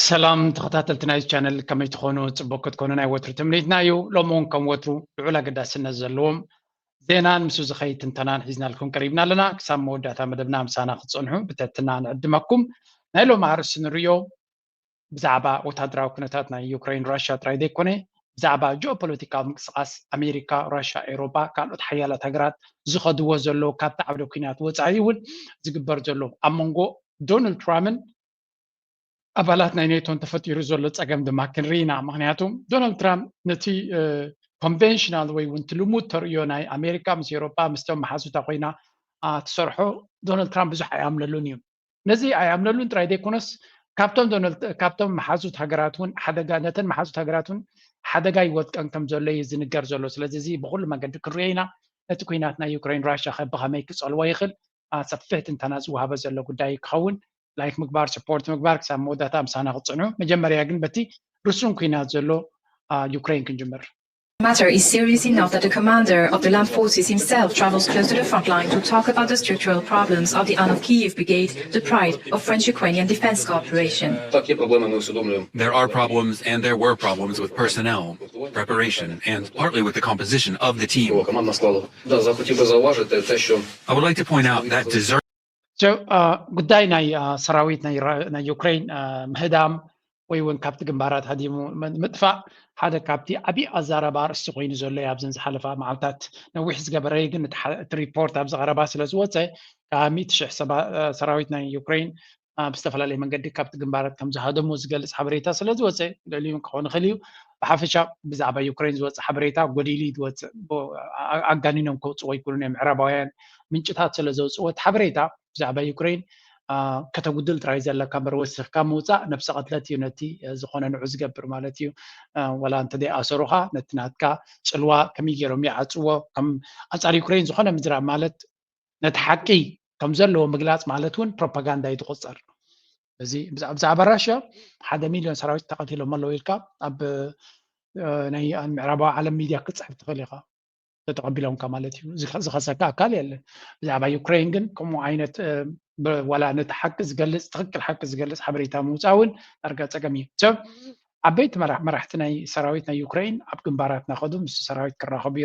ሰላም ተኸታተልቲ ናይዚ ቻነል፣ ከመይ ትኾኑ? ጽቡቅ ክትኮኑ ናይ ወትሩ ትምኒትና እዩ። ሎሚ እውን ከም ወትሩ ልዑል ኣገዳስነት ዘለዎም ዜናን ምስኡ ዝኸይድ ትንተናን ሒዝናልኩም ቀሪብና ኣለና። ክሳብ መወዳእታ መደብና ምሳና ክትጸንሑ ብትሕትና ንዕድመኩም። ናይ ሎሚ ኣርእስቲ ንርእዮ ብዛዕባ ወታደራዊ ኩነታት ናይ ዩክሬን ራሽያ ጥራይ ዘይኮነ፣ ብዛዕባ ጂኦፖለቲካዊ ምንቅስቓስ ኣሜሪካ፣ ራሽያ፣ ኤውሮጳ፣ ካልኦት ሓያላት ሃገራት ዝኸድዎ ዘለዉ ካብቲ ዓውደ ኲናት ወጻኢ እውን ዝግበር ዘሎ ኣብ መንጎ ዶናልድ ትራምፕን ኣባላት ናይ ኔቶን ተፈጢሩ ዘሎ ጸገም ድማ ክንርኢ ኢና። ምኽንያቱ ዶናልድ ትራምፕ ነቲ ኮንቨንሽናል ወይ እውን እቲ ልሙድ ተርእዮ ናይ ኣሜሪካ ምስ ኤውሮጳ ምስቶም መሓዙታ ኮይና ትሰርሖ ዶናልድ ትራምፕ ብዙሕ ኣይኣምነሉን እዩ። ነዚ ኣይኣምነሉን ጥራይ ዘይኮነስ ካብቶም መሓዙት ሃገራት እውን ሓደጋ ነተን መሓዙት ሃገራት እውን ሓደጋ ይወጥቀን ከም ዘሎ እዩ ዝንገር ዘሎ። ስለዚ እዚ ብኩሉ መገዲ ክንሪኦ ኢና። ነቲ ኩናት ናይ ዩክሬን ራሽያ ከ ብኸመይ ክጸልዎ ይኽእል? ሰፊሕ ትንተና ዝወሃበ ዘሎ ጉዳይ ክኸውን ላይክ ምግባር፣ ሰፖርት ምግባር፣ ክሳብ መወዳእታ ምሳና ክትጽንሑ። መጀመርያ ግን በቲ ርሱን ኩናት ዘሎ ዩክሬን ክንጅምር። Matter is serious enough that the commander of the land forces himself travels close to the front line to talk about the structural problems of the Anov Kyiv Brigade, the pride of French-Ukrainian defense cooperation. There are problems, and there were problems with personnel, preparation, and partly with the composition of the team. I would like to point out that desert ጉዳይ ናይ ሰራዊት ናይ ዩክሬን ምህዳም ወይ እውን ካብቲ ግንባራት ሃዲሙ ምጥፋእ ሓደ ካብቲ ዓብዪ ኣዛራቢ ኣርእስቲ ኮይኑ ዘሎ እዩ። ኣብዘን ዝሓለፋ መዓልታት ነዊሕ ዝገበረ እዩ፣ ግን እቲ ሪፖርት ኣብ ዝቐረባ ስለ ዝወፀ ካብ ሚእቲ ሽሕ ሰራዊት ናይ ዩክሬን ብዝተፈላለየ መንገዲ ካብቲ ግንባራት ከም ዝሃደሙ ዝገልፅ ሓበሬታ ስለ ዝወፀ ልዕሊኡ ክኸውን ይኽእል እዩ። ብሓፈሻ ብዛዕባ ዩክሬን ዝወፀ ሓበሬታ ጎዲሉ እዩ ዝወፅእ። ኣጋኒኖም ከውፅዎ ኣይክእሉን እዮም ምዕራባውያን ምንጭታት ስለ ዘውፅዎ እቲ ሓበሬታ ብዛዕባ ዩክሬን ከተጉድል ጥራይ ዘለካ እምበር ወሲኽካ ምውፃእ ነብሰ ቀትለት እዩ ነቲ ዝኾነ ንዑ ዝገብር ማለት እዩ። ወላ እንተደይ ኣሰሩኻ ነቲ ናትካ ፅልዋ ከመይ ገይሮም ይዓፅዎ ከም ኣንፃር ዩክሬን ዝኾነ ምዝራብ ማለት ነቲ ሓቂ ከም ዘለዎ ምግላፅ ማለት እውን ፕሮፓጋንዳ እዩ ዝቆፀር። እዚ ብዛዕባ ራሽያ ሓደ ሚልዮን ሰራዊት ተቐቲሎም ኣለዉ ኢልካ ኣብ ናይ ምዕራባዊ ዓለም ሚድያ ክትፅሕፍ ትኽእል ኢኻ። ተተቐቢሎምካ ማለት እዩ። ዝኸሰካ ኣካል የለን። ብዛዕባ ዩክሬን ግን ከምኡ ዓይነት ዋላ ነቲ ሓቂ ዝገልፅ ትኽክል ሓቂ ዝገልፅ ሓበሬታ ምውፃእ እውን ዳርጋ ፀገም እዩ። ሰብ ዓበይቲ መራሕቲ ናይ ሰራዊት ናይ ዩክሬን ኣብ ግንባራት እናኸዱ ምስ ሰራዊት ክራኸቡ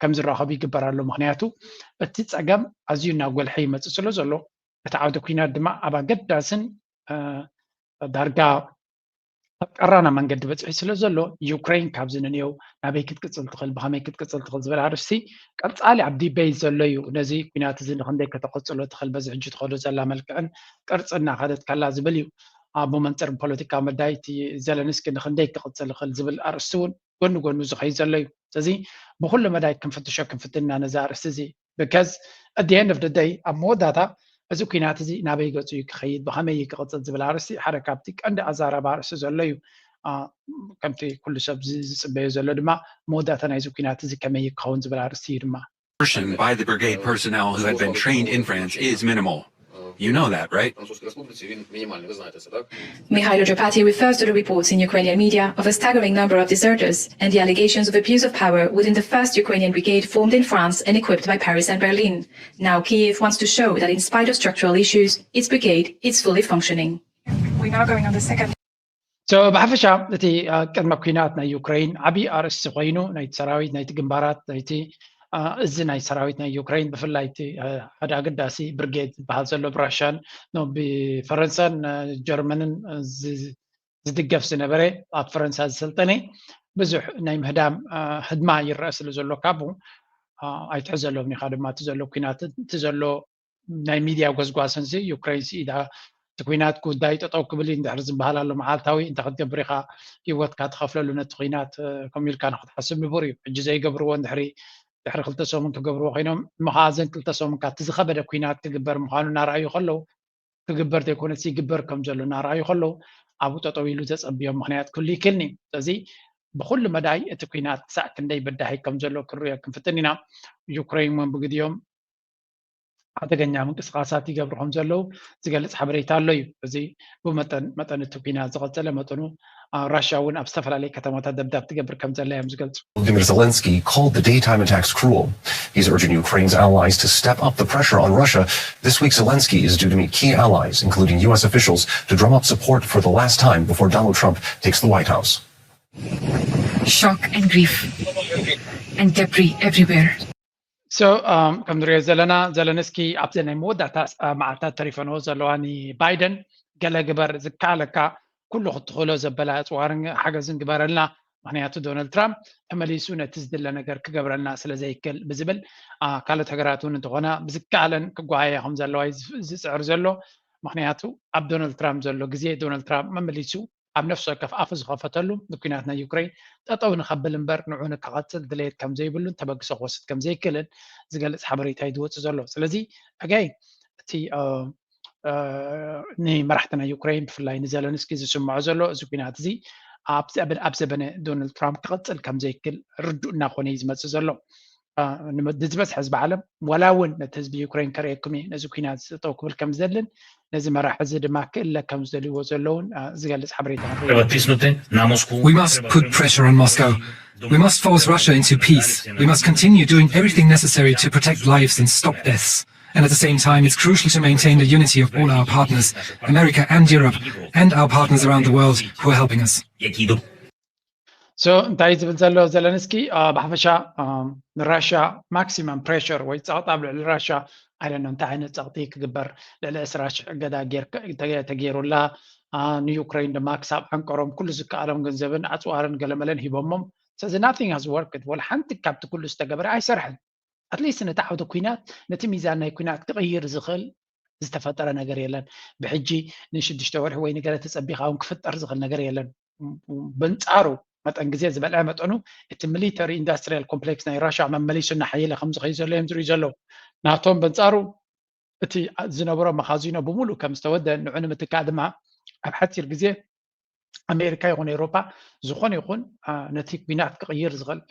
ከም ዝራኸቡ ይግበር ኣሎ። ምክንያቱ እቲ ፀገም ኣዝዩ እናጎልሐ ይመፅእ ስለ ዘሎ እቲ ዓውደ ኲናት ድማ ኣብ ኣገዳስን ዳርጋ ኣብ ቀራና መንገዲ በፂሑ ስለ ዘሎ ዩክሬን ካብዚ ንንየው ናበይ ክትቅፅል ትኽእል ብኸመይ ክትቅፅል ትኽእል ዝብል ኣርእስቲ ቀፃሊ ኣብ ዲበይት ዘሎ እዩ። ነዚ ኲናት እዚ ንክንደይ ከተቐፅሎ ትኽእል በዚ ሕጂ ትኸዶ ዘላ መልክዕን ቅርፂ እናኸደት ከላ ዝብል እዩ። ኣብ መንፅር ፖለቲካ መዳይ እቲ ዘለንስኪ ንክንደይ ክቕፅል ይኽእል ዝብል ኣርእስቲ እውን ጎኒ ጎኑ ዝኸይድ ዘሎ እዩ። ስለዚ ብኩሉ መዳይ ክንፍትሾ ክንፍትን ኢና ነዚ ኣርእስቲ እዚ because at the end of the day ኣብ መወዳእታ እዚ ኲናት እዚ ናበይ ገፁ እዩ ክኸይድ ብኸመይ እዩ ክቕፅል ዝብል ኣርእስቲ ሓደ ካብቲ ቀንዲ ኣዛራቢ ኣርእስቲ ዘሎ እዩ። ከምቲ ኩሉ ሰብ ዝፅበዮ ዘሎ ድማ መወዳእታ ናይዚ ኲናት እዚ ከመይ እዩ ክኸውን ዝብል ኣርእስቲ እዩ ድማ by the brigade personnel who had been trained in France is minimal. You know that, right? Mihailo Drapati refers to the reports in Ukrainian media of a staggering number of deserters and the allegations of abuse of power within the first Ukrainian brigade formed in France and equipped by Paris and Berlin. Now Kyiv wants to show that in spite of structural issues, its brigade is fully functioning. We're now going on the second. ብሓፈሻ እቲ ቅድመ ኲናት ናይ ዩክሬን ዓብዪ ኣርእስቲ ኮይኑ ናይቲ ሰራዊት ናይቲ ግንባራት ናይቲ እዚ ናይ ሰራዊት ናይ ዩክሬን ብፍላይ እቲ ሓደ ኣገዳሲ ብርጌድ ዝበሃል ዘሎ ብራሽያን ብፈረንሳን ጀርመንን ዝድገፍ ዝነበረ ኣብ ፈረንሳ ዝሰልጠነ ብዙሕ ናይ ምህዳም ህድማ ይረአ ስለ ዘሎ ካብኡ ኣይትሕዘሎም ኢኻ ድማ እቲ ዘሎ ኩናት እቲ ዘሎ ናይ ሚድያ ጎስጓስን ሲ ዩክሬን ሲ ኢዳ እቲ ኩናት ጉዳይ ጠጠው ክብል እዩ እንድሕር ዝበሃል ኣሎ መዓልታዊ እንታይ ክትገብር ኢኻ ህይወትካ ትኸፍለሉ ነቲ ኩናት ከምኡ ኢልካ ንክትሓስብ ንቡር እዩ። ሕጂ ዘይገብርዎ እንድሕሪ ድሕሪ ክልተ ሰሙን ክገብርዎ ኮይኖም እሞ ከዓ እዘን ክልተ ሰሙን ከዓ እቲ ዝኸበደ ኩናት ክግበር ምዃኑ እናረኣዩ ከለዉ ክግበር ዘይኮነስ ይግበር ከም ዘሎ እናረኣዩ ከለዉ ኣብኡ ጠጠው ኢሉ ዘፀብዮም ምክንያት ክህሉ ይክእልኒ። ስለዚ ብኩሉ መዳይ እቲ ኩናት ክሳዕ ክንደይ በዳሂ ከም ዘሎ ክንሪኦ ክንፍትን ኢና። ዩክሬን እውን ብግዲኦም ሓደገኛ ምንቅስቃሳት ይገብሩ ከም ዘለዉ ዝገልጽ ሓበሬታ ኣሎ እዩ። እዚ ብመጠን መጠን እቲ ኩናት ዝቐጸለ መጠኑ ራሽያ እውን ኣብ ዝተፈላለዩ ከተማታት ደብዳብ ትገብር ከም ዘላ እዮም ዝገልጹ። Volodymyr Zelensky called the daytime attacks cruel. He's urging Ukraine's allies to step up the pressure on Russia. This week, Zelensky is due to meet key allies, including U S officials, to drum up support for the last time before Donald Trump takes the White House. Shock and grief and debris everywhere. So um, ከም ንሪኦ ዘለና ዘለንስኪ ኣብዚ ናይ መወዳእታ መዓልታት ተሪፈንዎ ዘለዋ ንባይደን ገለ ግበር ዝከኣለካ ኩሉ ክትኽእሎ ዘበላ ኣፅዋርን ሓገዝን ግበረልና። ምክንያቱ ዶናልድ ትራምፕ ተመሊሱ ነቲ ዝድለ ነገር ክገብረልና ስለ ዘይክእል ብዝብል ካልኦት ሃገራት እውን እንተኾና ብዝከኣለን ክጓሃያ ከም ዘለዋ ዝፅዕር ዘሎ። ምክንያቱ ኣብ ዶናልድ ትራምፕ ዘሎ ግዜ ዶናልድ ትራምፕ መመሊሱ ኣብ ነፍሲ ወከፍ ኣፉ ዝኸፈተሉ ንኩናት ናይ ዩክሬን ጠጠው ንኸብል እምበር ንዑ ንክቐፅል ድሌት ከም ዘይብሉን ተበግሶ ክወስድ ከም ዘይክእልን ዝገልፅ ሓበሬታ እዩ ዝወፅእ ዘሎ። ስለዚ ኣጋይ እቲ ንመራሕቲ ናይ ዩክሬን ብፍላይ ንዘለንስኪ ዝስምዖ ዘሎ እዚ ኩናት እዚ ኣብ ዘበነ ዶናልድ ትራምፕ ክቐፅል ከም ዘይክእል ርዱእ እናኾነ እዩ ዝመፅእ ዘሎ። ንዝበዝሐ ህዝቢ ዓለም ዋላ እውን ነቲ ህዝቢ ዩክሬን ከርእየኩም እየ ነዚ ኩናት ጠጠው ክብል ከም ዝደልን ነዚ መራሒ እዚ ድማ ክእለ ከም ዝደልይዎ ዘለውን ዝገልጽ ሓበሬታ ንርኢ። Trzeba cisnąć na Moskwę. We must put pressure on Moscow. We must force Russia into peace. We must continue doing everything necessary to protect lives and stop deaths. And at the same time, it's crucial to maintain the unity of all our partners, America and Europe, and our partners around the world who are helping us. Jaki do... So እንታይ ዝብል ዘሎ ዘለንስኪ ብሓፈሻ ንራሽያ ማክሲመም ፕሬሽር ወይ ጸቕጢ ኣብ ልዕሊ ራሽያ ኣይደነ እንታይ ዓይነት ጸቕጢ ክግበር ልዕሊ ዕስራ ሽሕ እገዳ ተገይሩላ ንዩክሬን ድማ ክሳብ ዓንቀሮም ኩሉ ዝከኣሎም ገንዘብን ኣጽዋርን ገለመለን ሂቦሞም። ስለዚ nothing has worked፣ ወላ ሓንቲ ካብቲ ኩሉ ዝተገበረ ኣይሰርሐን። ኣትሊስት ነቲ ዓውዲ ኩናት ነቲ ሚዛን ናይ ኩናት ክቕይር ዝኽእል ዝተፈጠረ ነገር የለን። ብሕጂ ንሽዱሽተ ወርሒ ወይ ንገለ ተጸቢኻ እውን ክፍጠር ዝኽእል ነገር የለን። በንጻሩ መጠን ግዜ ዝበልዐ መጠኑ እቲ ሚሊተሪ ኢንዳስትሪያል ኮምፕሌክስ ናይ ራሽያ መመሊሱ እናሓየለ ከም ዝኸይ ዘሎ እዮም ዝርእዩ ዘለዉ። ናቶም በንጻሩ እቲ ዝነበሮ መኻዚኖ ብምሉእ ከም ዝተወደ ንዑ ንምትካእ ድማ ኣብ ሓፂር ግዜ ኣሜሪካ ይኹን ኤውሮፓ ዝኾነ ይኹን ነቲ ኩናት ክቕይር ዝኽእል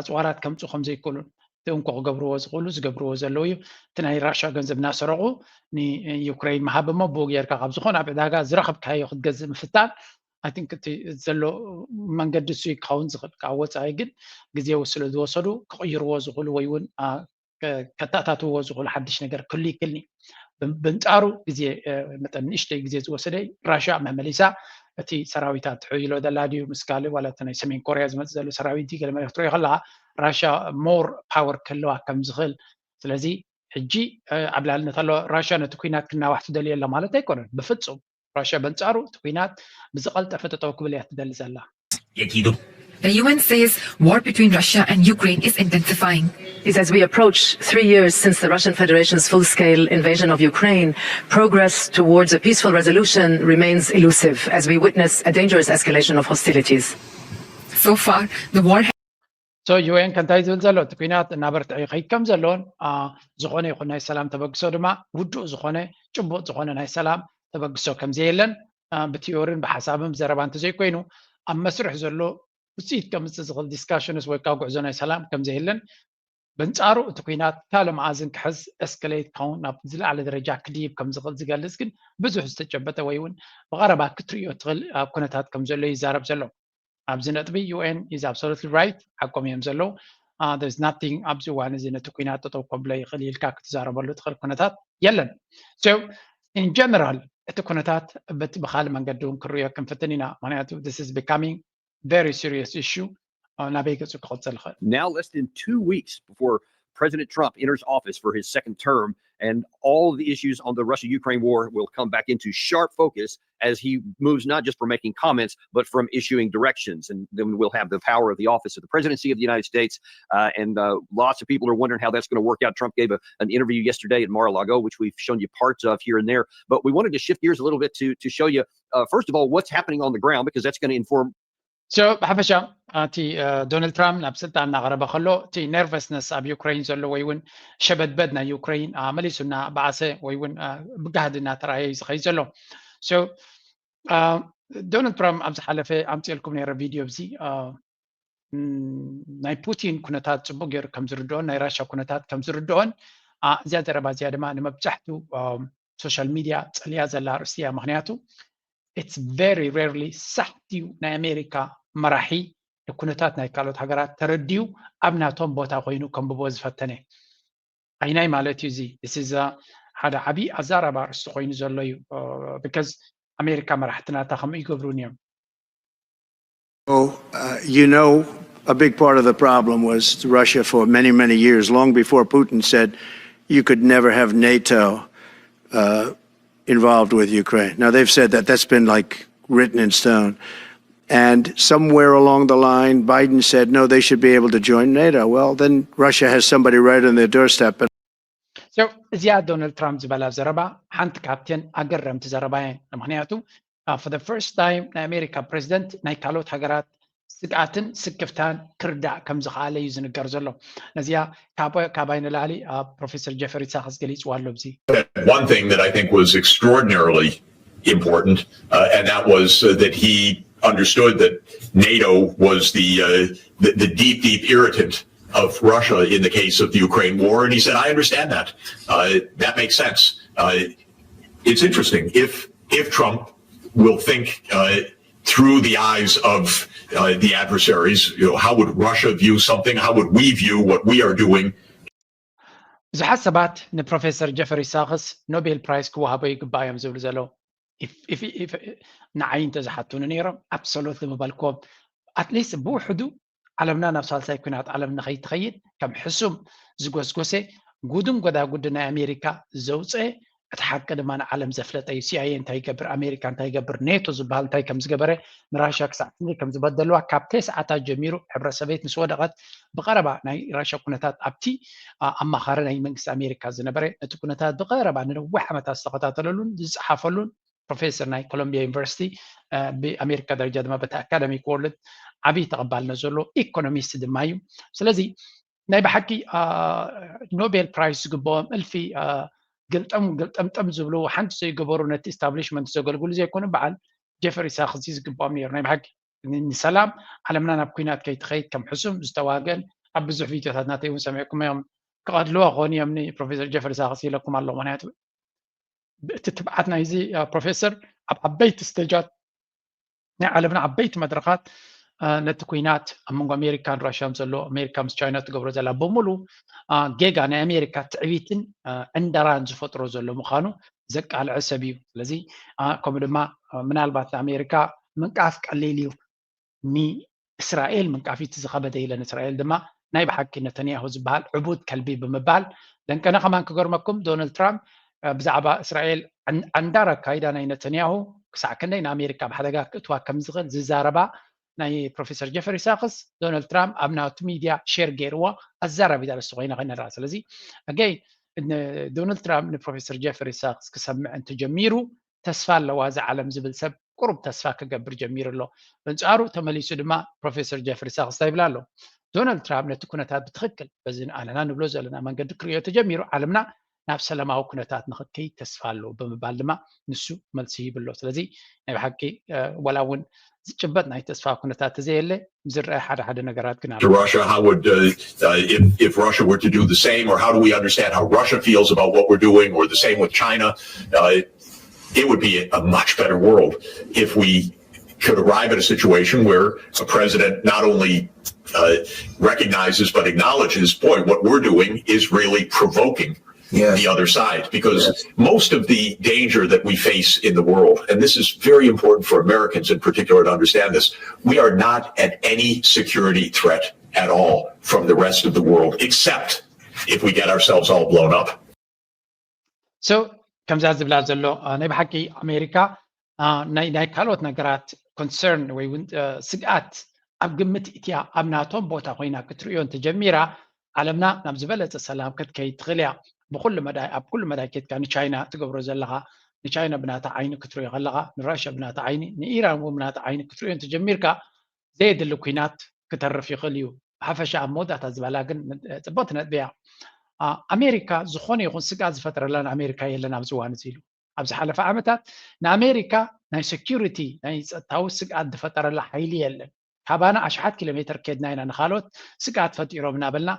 ኣፅዋራት ከምፁ ከም ዘይክእሉን እቲ እንኮ ክገብርዎ ዝኽእሉ ዝገብርዎ ዘለዉ እዩ። እቲ ናይ ራሽያ ገንዘብ እናሰረቑ ንዩክሬን ምሃብ እሞ ብኡ ጌርካ ካብ ዝኾነ ኣብ ዕዳጋ ዝረኸብካዮ ክትገዝእ ምፍታን ኣይንክ እቲ ዘሎ መንገዲ እሱ ክኸውን ዝኽእል ካብ ወፃኢ ግን ግዜው ስለ ዝወሰዱ ክቕይርዎ ዝኽእሉ ወይ እውን ከተኣታትውዎ ዝኽእሉ ሓድሽ ነገር ክህሉ ይክእልኒ። ብንጻሩ ግዜ መጠን ንእሽተይ ግዜ ዝወሰደ ራሽያ መመሊሳ እቲ ሰራዊታ ትሕይሎ ዘላ ድዩ ምስ ካልእ ዋላ እቲ ናይ ሰሜን ኮርያ ዝመፅእ ዘሎ ሰራዊት ገለ መለ ክትሪኦ ከለካ ራሽያ ሞር ፓወር ክህልዋ ከም ዝኽእል። ስለዚ ሕጂ ኣብ ላዕልነት ኣሎ ራሽያ ነቲ ኩናት ክናዋሕ ትደልዮ ኣላ ማለት ኣይኮነን ብፍፁም። ራሽያ በንጻሩ እቲ ኩናት ብዝቐልጠፈ ጠጠው ክብል እያ ትደሊ ዘላ። Jaki do... The U N says war between Russia and Ukraine is intensifying. As we approach three years since the Russian Federation's full-scale invasion of Ukraine, progress towards a peaceful resolution remains elusive as we witness a dangerous escalation of hostilities. So far, the war So ዩ ኤን ከ እንታይ ዝብል ዘሎ እቲ ኩናት እናበርትዐ ይኸይድ ከም ዘሎን ዝኾነ ይኹን ናይ ሰላም ተበግሶ ድማ ውዱእ ዝኾነ ጭቡጥ ዝኾነ ናይ ሰላም ተበግሶ ከም ዘየለን ብቲዮርን ብሓሳብን ብዘረባ እንተዘይኮይኑ ኣብ መስርሕ ዘሎ ውፅኢት ከምፅእ ዝኽእል ዲስካሽንስ ወይ ከዓ ጉዕዞ ናይ ሰላም ከም ዘየለን በንፃሩ እቲ ኩናት ካልእ መኣዝን ክሕዝ ኤስከሌት ክኸውን ናብ ዝለዓለ ደረጃ ክድይብ ከም ዝኽእል ዝገልፅ ግን ብዙሕ ዝተጨበጠ ወይ እውን ብቐረባ ክትርእዮ ትኽእል ኩነታት ከም ዘሎ ይዛረብ ዘሎ። ኣብዚ ነጥቢ ዩ ኤን is absolutely right፣ ሓቆም እዮም ዘለዉ። There's nothing ኣብዚ እዋን እዚ ነቲ ኩናት ጠጠው ከብሎ ይኽእል ኢልካ ክትዛረበሉ ትኽእል ኩነታት የለን። So in general እቲ ኩነታት በቲ ብካልእ መንገዲ እውን ክንርእዮ ክንፍትን ኢና። ምክንያቱ this is becoming very serious issue። ናበይ ገፁ ክቕፅል ይኽእል? Now less than two weeks before President Trump enters office for his second term, and all the issues on the Russia-Ukraine war will come back into sharp focus as he moves not just from making comments, but from issuing directions. And then we'll have the power of the office of the presidency of the United States. Uh, and uh, lots of people are wondering how that's going to work out. Trump gave a, an interview yesterday at Mar-a-Lago, which we've shown you parts of here and there. But we wanted to shift gears a little bit to, to show you, uh, first of all, what's happening on the ground, because that's going to inform So ብሓፈሻ እቲ ዶናልድ ትራምፕ ናብ ስልጣን እናቐረበ ከሎ እቲ ነርቨስነስ ኣብ ዩክሬን ዘሎ ወይ እውን ሸበድበድ ናይ ዩክሬን መሊሱ እናበኣሰ ወይ እውን ብጋህዲ እናተረኣየ እዩ ዝኸይድ ዘሎ። So ዶናልድ ትራምፕ ኣብ ዝሓለፈ ኣምፅኤልኩም ነይረ ቪድዮ እዚ ናይ ፑቲን ኩነታት ፅቡቅ ገይሩ ከም ዝርድኦን ናይ ራሻ ኩነታት ከም ዝርድኦን እዚኣ ዘረባ እዚኣ ድማ ንመብዛሕቱ ሶሻል ሚድያ ጸልያ ዘላ ኣርእስቲ እያ። ምክንያቱ it's very rarely ሳሕቲ እዩ ናይ ኣሜሪካ መራሒ ንኩነታት ናይ ካልኦት ሃገራት ተረዲኡ ኣብ ናቶም ቦታ ኮይኑ ከንብቦ ዝፈተነ ኣይናይ ማለት እዩ። እዚ እዚ ሓደ ዓብዪ ኣዛራቢ ኣርእስቲ ኮይኑ ዘሎ እዩ። because ኣሜሪካ መራሕትናታ ከምኡ ይገብሩን እዮም። Oh, uh, you know, a big part of the problem was Russia for many, many years, long before Putin said you could never have NATO uh, involved with Ukraine. Now, they've said that that's been like written in stone. And somewhere along the line, Biden said, no, they should be able to join NATO. Well, then Russia has somebody right on their doorstep. So እዚኣ ዶናልድ ትራምፕ ዝበላ ዘረባ ሓንቲ ካብተን ኣገረምቲ ዘረባ እየን። ምክንያቱ for the first time ናይ ኣሜሪካ ፕሬዚደንት ናይ ካልኦት ሃገራት ስግኣትን ስክፍታን ክርዳእ ከም ዝኸኣለ እዩ ዝንገር ዘሎ። ነዚኣ ካባይ ንላዕሊ ፕሮፌሰር ጀፈሪ ሳክስ ገሊፅዋ ኣሎ። እዚ One thing that I think was extraordinarily important, uh, and that was uh, that he understood that NATO was the, uh, the the deep, deep irritant of Russia in the case of the Ukraine war, and he said, "I understand that. Uh, that makes sense." Uh, it's interesting if if Trump will think uh, through the eyes of uh, the adversaries. You know, how would Russia view something? How would we view what we are doing? ብዙሓት ሰባት ንፕሮፌሰር ጀፈሪ ሳክስ ኖቤል ፕራይስ ክወሃቦ ይግባእ እዮም ዝብሉ ዘለዉ። ንዓይ እንተዝሓቱኒ ነይሮም absolutely ምበልክዎም። ኣትሊስት ብውሕዱ ዓለምና ናብ ሳልሳይ ኩናት ዓለም ንኸይትኸይድ ከም ሕሱም ዝጎስጎሰ ጉድን ጎዳጉዲ ናይ ኣሜሪካ ዘውፀ እቲ ሓቂ ድማ ንዓለም ዘፍለጠ እዩ። ሲኣይኤ እንታይ ይገብር፣ ኣሜሪካ እንታይ ይገብር፣ ኔቶ ዝበሃል እንታይ ከም ዝገበረ፣ ንራሽያ ክሳዕ ክንደይ ከም ዝበደልዋ ካብ ተስዓታት ጀሚሩ ሕብረ ሰበየት ምስ ወደቐት ብቐረባ ናይ ራሽያ ኩነታት ኣብቲ ኣማኻሪ ናይ መንግስቲ ኣሜሪካ ዝነበረ ነቲ ኩነታት ብቐረባ ንነዊሕ ዓመታት ዝተኸታተለሉን ዝፀሓፈሉን ፕሮፌሰር ናይ ኮሎምቢያ ዩኒቨርሲቲ ብኣሜሪካ ደረጃ ድማ በቲ ኣካደሚክ ወርልድ ዓብዪ ተቐባልነት ዘለዎ ኢኮኖሚስት ድማ እዩ። ስለዚ ናይ ብሓቂ ኖቤል ፕራይስ ዝግብኦም እልፊ ግልጠም ግልጠምጠም ዝብሉ ሓንቲ ዘይገበሩ ነቲ ኢስታብሊሽመንት ዘገልግሉ ዘይኮኑ በዓል ጀፈሪ ሳክስ ዝግብኦም ነይሩ። ናይ ብሓቂ ንሰላም ዓለምና ናብ ኩናት ከይትኸይድ ከም ሕሱም ዝተዋገን ኣብ ብዙሕ ቪድዮታት ናተይ እውን ሰሚዕኩም እዮም። ክቐድልዎ ክኾኑ እዮም ንፕሮፌሰር ጀፈሪ ሳክስ ኢለኩም ኣለኹ። ምክንያቱ እቲ ትብዓት ናይዚ ፕሮፌሰር ኣብ ዓበይቲ ስቴጃት ናይ ዓለምና ዓበይቲ መድረኻት ነቲ ኩናት ኣብ መንጎ ኣሜሪካን ራሽያን ዘሎ ኣሜሪካ ምስ ቻይና ትገብሮ ዘላ ብምሉ ጌጋ ናይ ኣሜሪካ ትዕቢትን ዕንደራን ዝፈጥሮ ዘሎ ምዃኑ ዘቃልዐ ሰብ እዩ። ስለዚ ከምኡ ድማ ምናልባት ንኣሜሪካ ምንቃፍ ቀሊል እዩ፣ ንእስራኤል ምንቃፍ እቲ ዝኸበደ ኢለን እስራኤል ድማ ናይ ብሓቂ ነተንያሁ ዝበሃል ዕቡድ ከልቢ ብምባል ለንቀነ ከማን ክገርመኩም ዶናልድ ትራምፕ ብዛዕባ እስራኤል ዓንዳር ኣካይዳ ናይ ነተንያሁ ክሳዕ ክንደይ ንኣሜሪካ ኣብ ሓደጋ ክእትዋ ከም ዝኽእል ዝዛረባ ናይ ፕሮፌሰር ጀፈሪ ሳክስ ዶናልድ ትራምፕ ኣብ ናቱ ሚድያ ሼር ገይርዎ ኣዛራቢት ኣርእስቲ ኮይና ኮይና ንርኣ። ስለዚ ኣገይ ዶናልድ ትራምፕ ንፕሮፌሰር ጀፈሪ ሳክስ ክሰምዕ እንተጀሚሩ ተስፋ ኣለዋ እዛ ዓለም ዝብል ሰብ ቁሩብ ተስፋ ክገብር ጀሚሩ ኣሎ። በንጻሩ ተመሊሱ ድማ ፕሮፌሰር ጀፍሪ ሳክስ እንታይ ይብል ኣሎ? ዶናልድ ትራምፕ ነቲ ኩነታት ብትኽክል በዚ ኣነና ንብሎ ዘለና መንገዲ ክርእዮ ተጀሚሩ ዓለምና ናብ ሰላማዊ ኩነታት ንኽከይድ ተስፋ ኣሎ ብምባል ድማ ንሱ መልሲ ይብሎ። ስለዚ ናይ ብሓቂ ወላ እውን ዝጭበጥ ናይ ተስፋ ኩነታት ተዘየለ ዝረአ ሓደ ሓደ ነገራት ግን ኣሎ። Russia, how would uh, uh, if, if Russia were to do the same, or how do we understand how Russia feels about what we're doing, or the same with China? Uh, it would be a much better world if we could arrive at a situation where a president not only uh, recognizes but acknowledges, boy, what we're doing is really provoking yes. the other side. Because yes. most of the danger that we face in the world, and this is very important for Americans in particular to understand this, we are not at any security threat at all from the rest of the world, except if we get ourselves all blown up. So, ከምዛ ዝብላ ዘሎ ናይ ብሓቂ ኣሜሪካ ናይ ካልኦት ነገራት ኮንሰርን ወይ እውን ስግኣት ኣብ ግምት እትያ ኣብ ናቶም ቦታ ኮይና ክትርእዮ እንተጀሚራ ዓለምና ናብ ዝበለፀ ሰላም ክትከይድ ትኽእል እያ። ብኩሉ መዳይ ኣብ ኩሉ መዳይ ኬድካ ንቻይና ትገብሮ ዘለኻ ንቻይና ብናታ ዓይኒ ክትርእዮ ከለኻ ንራሽያ ብናታ ዓይኒ ንኢራን እውን ብናታ ዓይኒ ክትርእዮ እንተጀሚርካ ዘየድሊ ኩናት ክተርፍ ይኽእል እዩ። ብሓፈሻ ኣብ መወዳእታ ዝበላ ግን ፅብቕቲ ነጥቢ እያ። ኣሜሪካ ዝኾነ ይኹን ስግኣት ዝፈጥረላ ንኣሜሪካ የለን ኣብዚ እዋን እዚ ኢሉ ኣብ ዝሓለፈ ዓመታት ንኣሜሪካ ናይ ሴኪሪቲ ናይ ፀጥታዊ ስግኣት ዝፈጠረላ ሓይሊ የለን። ካባና ኣሽሓት ኪሎ ሜትር ኬድና ኢና ንኻልኦት ስግኣት ፈጢሮም እናበልና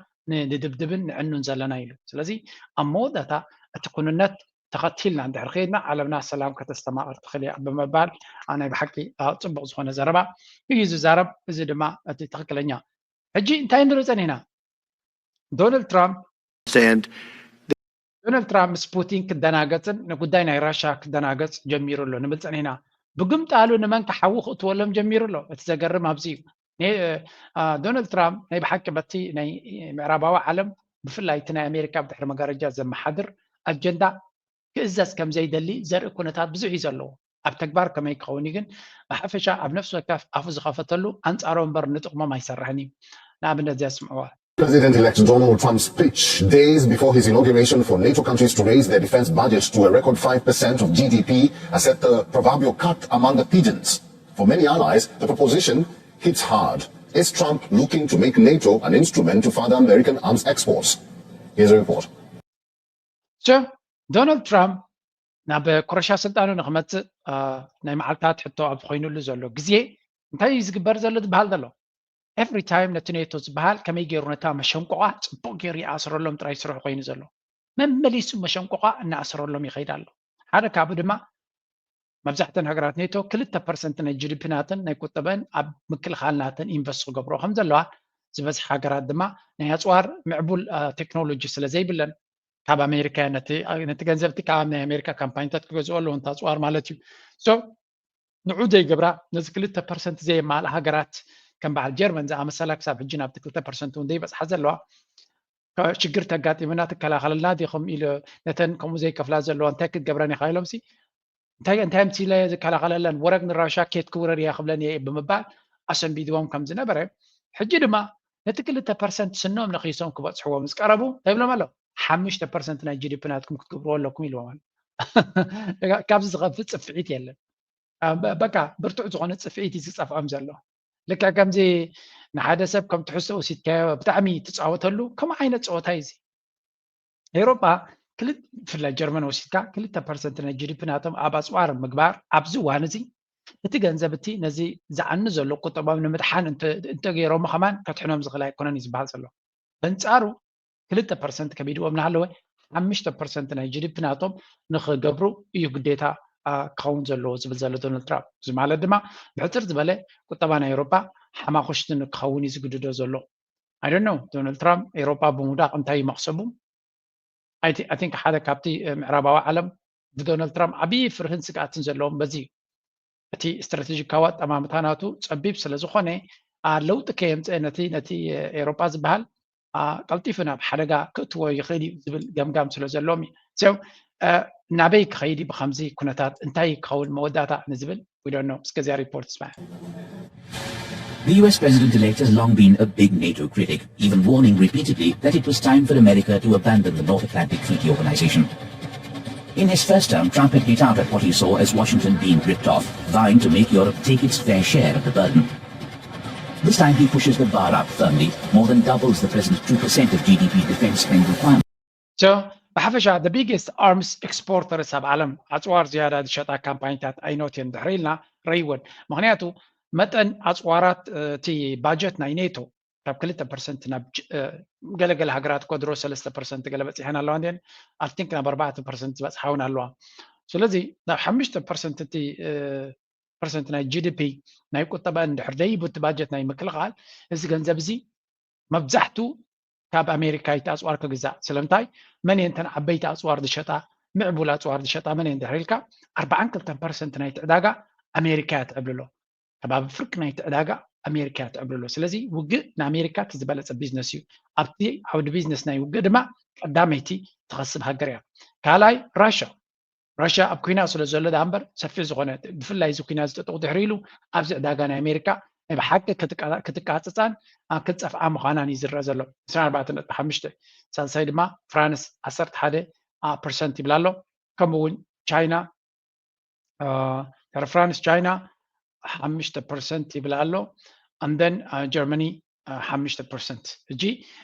ንድብድብን ንዕኑን ዘለና ኢሉ። ስለዚ ኣብ መወዳእታ እቲ ኩንነት ተኸቲልና እንድሕር ከይድና ዓለምና ሰላም ከተስተማቕር ትኽእል እያ ብምባል ናይ ብሓቂ ጽቡቕ ዝኾነ ዘረባ እዩ ዝዛረብ። እዚ ድማ እቲ ትኽክለኛ። ሕጂ እንታይ ንርኢ ጸኒሕና? ዶናልድ ትራምፕ ዶናልድ ትራምፕ ምስ ፑቲን ክደናገጽን ንጉዳይ ናይ ራሻ ክደናገጽ ጀሚሩ ኣሎ ንብል ጸኒሕና። ብግምጣሉ ንመን ክሓዊ ክእትወሎም ጀሚሩ ኣሎ። እቲ ዘገርም ኣብዚ እዩ። ዶናልድ ትራምፕ ናይ ብሓቂ በቲ ናይ ምዕራባዊ ዓለም ብፍላይ እቲ ናይ ኣሜሪካ ብድሕሪ መጋረጃ ዘመሓድር ኣጀንዳ ክእዘዝ ከም ዘይደሊ ዘርኢ ኩነታት ብዙሕ እዩ ዘለዎ። ኣብ ተግባር ከመይ ክኸውን እዩ ግን ብሓፈሻ ኣብ ነፍሲ ወከፍ ኣፉ ዝኸፈተሉ ኣንጻሮ እምበር ንጥቕሞም ኣይሰርሕን እዩ። ንኣብነት እዚኣ ስምዕዋ። President-elect Donald Trump's pitch days before his inauguration for NATO countries to raise their defense budget to a record five percent of G D P has set the proverbial cat among the pigeons. For many allies, the proposition hits hard. Is Trump looking to make NATO an instrument to further American arms exports? Here's a report. So, ዶናልድ ትራምፕ ናብ ኩረሻ ስልጣኑ ንክመፅእ ናይ መዓልታት ሕቶ ኣብ ኮይኑሉ ዘሎ ግዜ እንታይ እዩ ዝግበር ዘሎ ዝበሃል ዘሎ? ኤቭሪ ታይም ነቲ ኔቶ ዝበሃል ከመይ ገይሩ ነታ መሸንቆቋ ፅቡቕ ገይሩ ይኣስረሎም ጥራይ ስርሑ ኮይኑ ዘሎ። መመሊሱ መሸንቆቋ እናኣስረሎም ይኸይድ ኣሎ። ሓደ ካብኡ ድማ መብዛሕተን ሃገራት ኔቶ ክልተ ፐርሰንት ናይ ጂዲፒ ናተን ናይ ቁጠበን ኣብ ምክልኻል ናተን ኢንቨስት ክገብሮ ከም ዘለዋ ዝበዝሕ ሃገራት ድማ ናይ ኣፅዋር ምዕቡል ቴክኖሎጂ ስለ ዘይብለን ካብ ኣሜሪካ ነቲ ገንዘብቲ ካብ ናይ ኣሜሪካ ካምፓኒታት ክገዝኦ ኣለዎ እንታ ኣፅዋር ማለት እዩ። ንዑ ዘይገብራ ነዚ ክልተ ፐርሰንት ዘየማልእ ሃገራት ከም በዓል ጀርመን ዝኣመሰላ ክሳብ ሕጂ ናብቲ ክልተ ፐርሰንት እውን ዘይበፅሓ ዘለዋ ሽግር ተጋጢምና ትከላኸለልና ዲኹም ኢሉ ነተን ከምኡ ዘይከፍላ ዘለዋ እንታይ ክትገብረን ኢኻ ኢሎም ሲ እንታይ እንታይ ምሲለ ዝከላኸለለን ወረግ ንራሻ ኬት ክውረር እያ ክብለን እየ ብምባል ኣሰንቢድዎም ከም ዝነበረ ሕጂ ድማ ነቲ ክልተ ፐርሰንት ስኖም ነኺሶም ክበፅሕዎ ምስ ቀረቡ እንታይ ይብሎም ኣሎ ሓሙሽተ ፐርሰንት ናይ ጂዲፒ ናትኩም ክትገብርዎ ኣለኩም ኢልዎም ኣሎ። ካብዚ ዝኸፍእ ፅፍዒት የለን። በቃ ብርቱዕ ዝኾነ ፅፍዒት እዩ ዝፀፍዖም ዘሎ። ልክዕ ከምዚ ንሓደ ሰብ ከም ትሕዝቶ ወሲድካዮ ብጣዕሚ ትፃወተሉ ከምኡ ዓይነት ፀወታ እዩ እዚ። ኤውሮጳ ብፍላይ ጀርመን ወሲድካ ክልተ ፐርሰንት ናይ ጂዲፒ ናቶም ኣብ ኣፅዋር ምግባር ኣብዚ እዋን እዚ እቲ ገንዘብ እቲ ነዚ ዝዓኒ ዘሎ ቁጠባዊ ንምድሓን እንተገይሮሞ ከማን ከድሕኖም ዝኽእል ኣይኮነን እዩ ዝበሃል ዘሎ። በንፃሩ ክልተ ፐርሰንት ከቢድዎም እናሃለወ ሓሙሽተ ፐርሰንት ናይ ጂዲፒ ናቶም ንክገብሩ እዩ ግዴታ ክኸውን ዘለዎ ዝብል ዘሎ ዶናልድ ትራምፕ። እዚ ማለት ድማ ብሕፅር ዝበለ ቁጠባ ናይ ኤውሮጳ ሓማኹሽቲ ንክኸውን እዩ ዝግድዶ ዘሎ። I don't know ዶናልድ ትራምፕ ኤውሮጳ ብምውዳቕ እንታይ እዩ መቕሰቡ? I think ሓደ ካብቲ ምዕራባዊ ዓለም ብዶናልድ ትራምፕ ዓብዪ ፍርህን ስግኣትን ዘለዎም በዚ እዩ። እቲ ስትራቴጂካዊ ኣጠማምታ ናቱ ፀቢብ ስለ ዝኾነ ለውጢ ከየምፀ ነቲ ነቲ ኤውሮጳ ዝበሃል ቀልጢፉ ናብ ሓደጋ ክእትዎ ይኽእል እዩ ዝብል ገምጋም ስለ ዘለዎም እዩ። ናበይ ክኸይድ ብከምዚ ኩነታት እንታይ ክኸውን መወዳእታ ንዝብል we don't know እስከዚኣ ሪፖርት ስማዕ። The U S president-elect has long been a big NATO critic, even warning repeatedly that it was time for America to abandon the North Atlantic Treaty Organization. In his first term, Trump had hit out at what he saw as Washington being ripped off, vowing to make Europe take its fair share of the burden. This time he pushes the bar up firmly, more than doubles the present two percent of G D P defense spending requirement. ብሓፈሻ the biggest arms exporters ኣብ ዓለም ኣፅዋር ዝያዳ ዝሸጣ ካምፓኒታት ኣይኖት እየን ድሕሪ ኢልና ረይወን። ምክንያቱ መጠን ኣፅዋራት እቲ ባጀት ናይ ኔቶ ካብ ክልተ ፐርሰንት ናብ ገለገለ ሃገራት እኮ ድሮ ሰለስተ ፐርሰንት ገለ በፂሐን ኣለዋ እንዲን I think ናብ ኣርባዕተ ፐርሰንት ዝበፅሓ እውን ኣለዋ። ስለዚ ናብ ሓሙሽተ ፐርሰንት እቲ ፐርሰንት ናይ ጂዲፒ ናይ ቁጠባ እንድሕር ደይቡ እቲ ባጀት ናይ ምክልኻል እዚ ገንዘብ እዚ መብዛሕቱ ካብ ኣሜሪካ እዩ ኣፅዋር ክግዛእ። ስለምንታይ መን እየን እተን ዓበይቲ ኣፅዋር ዝሸጣ ምዕቡል ኣፅዋር ዝሸጣ መን እየን ድሕሪ ኢልካ ኣርባዓን ክልተን ፐርሰንት ናይቲ ዕዳጋ ኣሜሪካ እያ ትዕብልሎ። ከባቢ ፍርቂ ናይቲ ዕዳጋ ኣሜሪካ እያ ትዕብልሎ። ስለዚ ውግእ ንኣሜሪካ እቲ ዝበለፀ ቢዝነስ እዩ። ኣብቲ ዓውዲ ቢዝነስ ናይ ውግእ ድማ ቀዳመይቲ ትኸስብ ሃገር እያ። ካልኣይ ራሻ ራሽያ ኣብ ኩናት ስለ ዘሎ ዳ እምበር ሰፊሕ ዝኾነ ብፍላይ እዚ ኩናት ዝጠጠቑ ድሕሪ ኢሉ ኣብዚ ዕዳጋ ናይ ኣሜሪካ ናይ ብሓቂ ክትቃፅፃን ክትፀፍዓ ምዃናን እዩ ዝረአ ዘሎ። ዕስራን ኣርባዕተን ነጥቢ ሓሙሽተ ሳልሳይ ድማ ፍራንስ ዓሰርተ ሓደ ፐርሰንት ይብላ ኣሎ። ከምኡ እውን ቻይና ድሕሪ ፍራንስ ቻይና ሓሙሽተ ፐርሰንት ይብላ ኣሎ። ኣንደን ጀርመኒ ሓሙሽተ ፐርሰንት። ሕጂ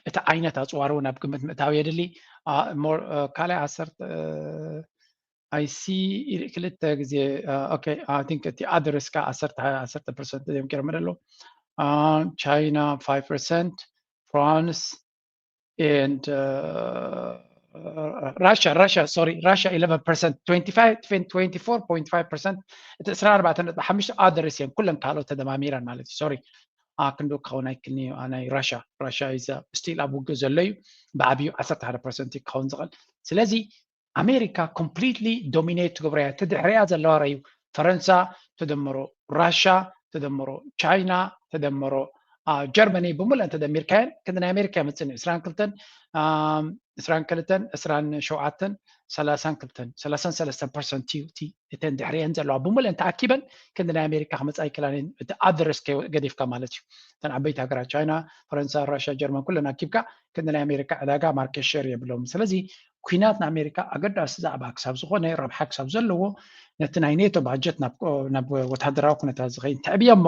እቲ ዓይነት ኣፅዋር እውን ኣብ ግምት ምእታው የድሊ። ካልኣይ ዓሰርተ I see ክልተ ግዜ okay I think እቲ ኣድረስ ካ ዓሰርተ ዓሰርተ ፐርሰንት እዮም ገይሮም ኣለዉ። ቻይና ፋይቭ ፐርሰንት ፍራንስ and uh, Russia, Russia, sorry, Russia eleven percent, twenty-five, twenty-four point five percent, እቲ ዕስራን ኣርባዕተን ነጥቢ ሓሙሽተ others እዮም፣ ኩለን ካልኦት ተደማሚረን ማለት እዩ። ሶሪ፣ ክንዱ ክኸውን ኣይክልኒ እዩ። ናይ ራሻ ራሻ ኢዘ ስቲል ኣብ ውግእ ዘሎ እዩ። ብዓብዩ ዓሰርተ ሓደ ፐርሰንት ክኸውን ዝኽእል። ስለዚ ኣሜሪካ ኮምፕሊትሊ ዶሚኔት ትገብሮ እያ። እቲ ድሕሪያ ዘለዋ ረዩ ፈረንሳ ተደምሮ፣ ራሻ ተደምሮ፣ ቻይና ተደምሮ፣ ጀርመኒ ብምሉእን ተደሚርካየን ክንዲ ናይ ኣሜሪካ ይመፅን እዩ። ዕስራን ክልተን ዕስራን ክልተን ዕስራን ሸውዓተን ሰላሳን ክልተን ሰላሳን ሰለስተን ፐርሰንት እዩ እቲ እተን ድሕሪአን ዘለዋ ብምሉእን ተኣኪበን ክንዲ ናይ ኣሜሪካ ክመፃ ኣይክላን። እቲ ኣድረስ ገዲፍካ ማለት እዩ። እተን ዓበይቲ ሃገራት ቻይና፣ ፈረንሳ፣ ራሻ፣ ጀርመን ኩለን ኣኪብካ ክንዲ ናይ ኣሜሪካ ዕዳጋ ማርኬት ሸር የብሎም። ስለዚ ኩናት ንኣሜሪካ ኣገዳሲ ዛዕባ ክሳብ ዝኾነ፣ ረብሓ ክሳብ ዘለዎ፣ ነቲ ናይ ኔቶ ባጀት ናብ ወታደራዊ ኩነታት ዝኸይድ ተዕብዮ እሞ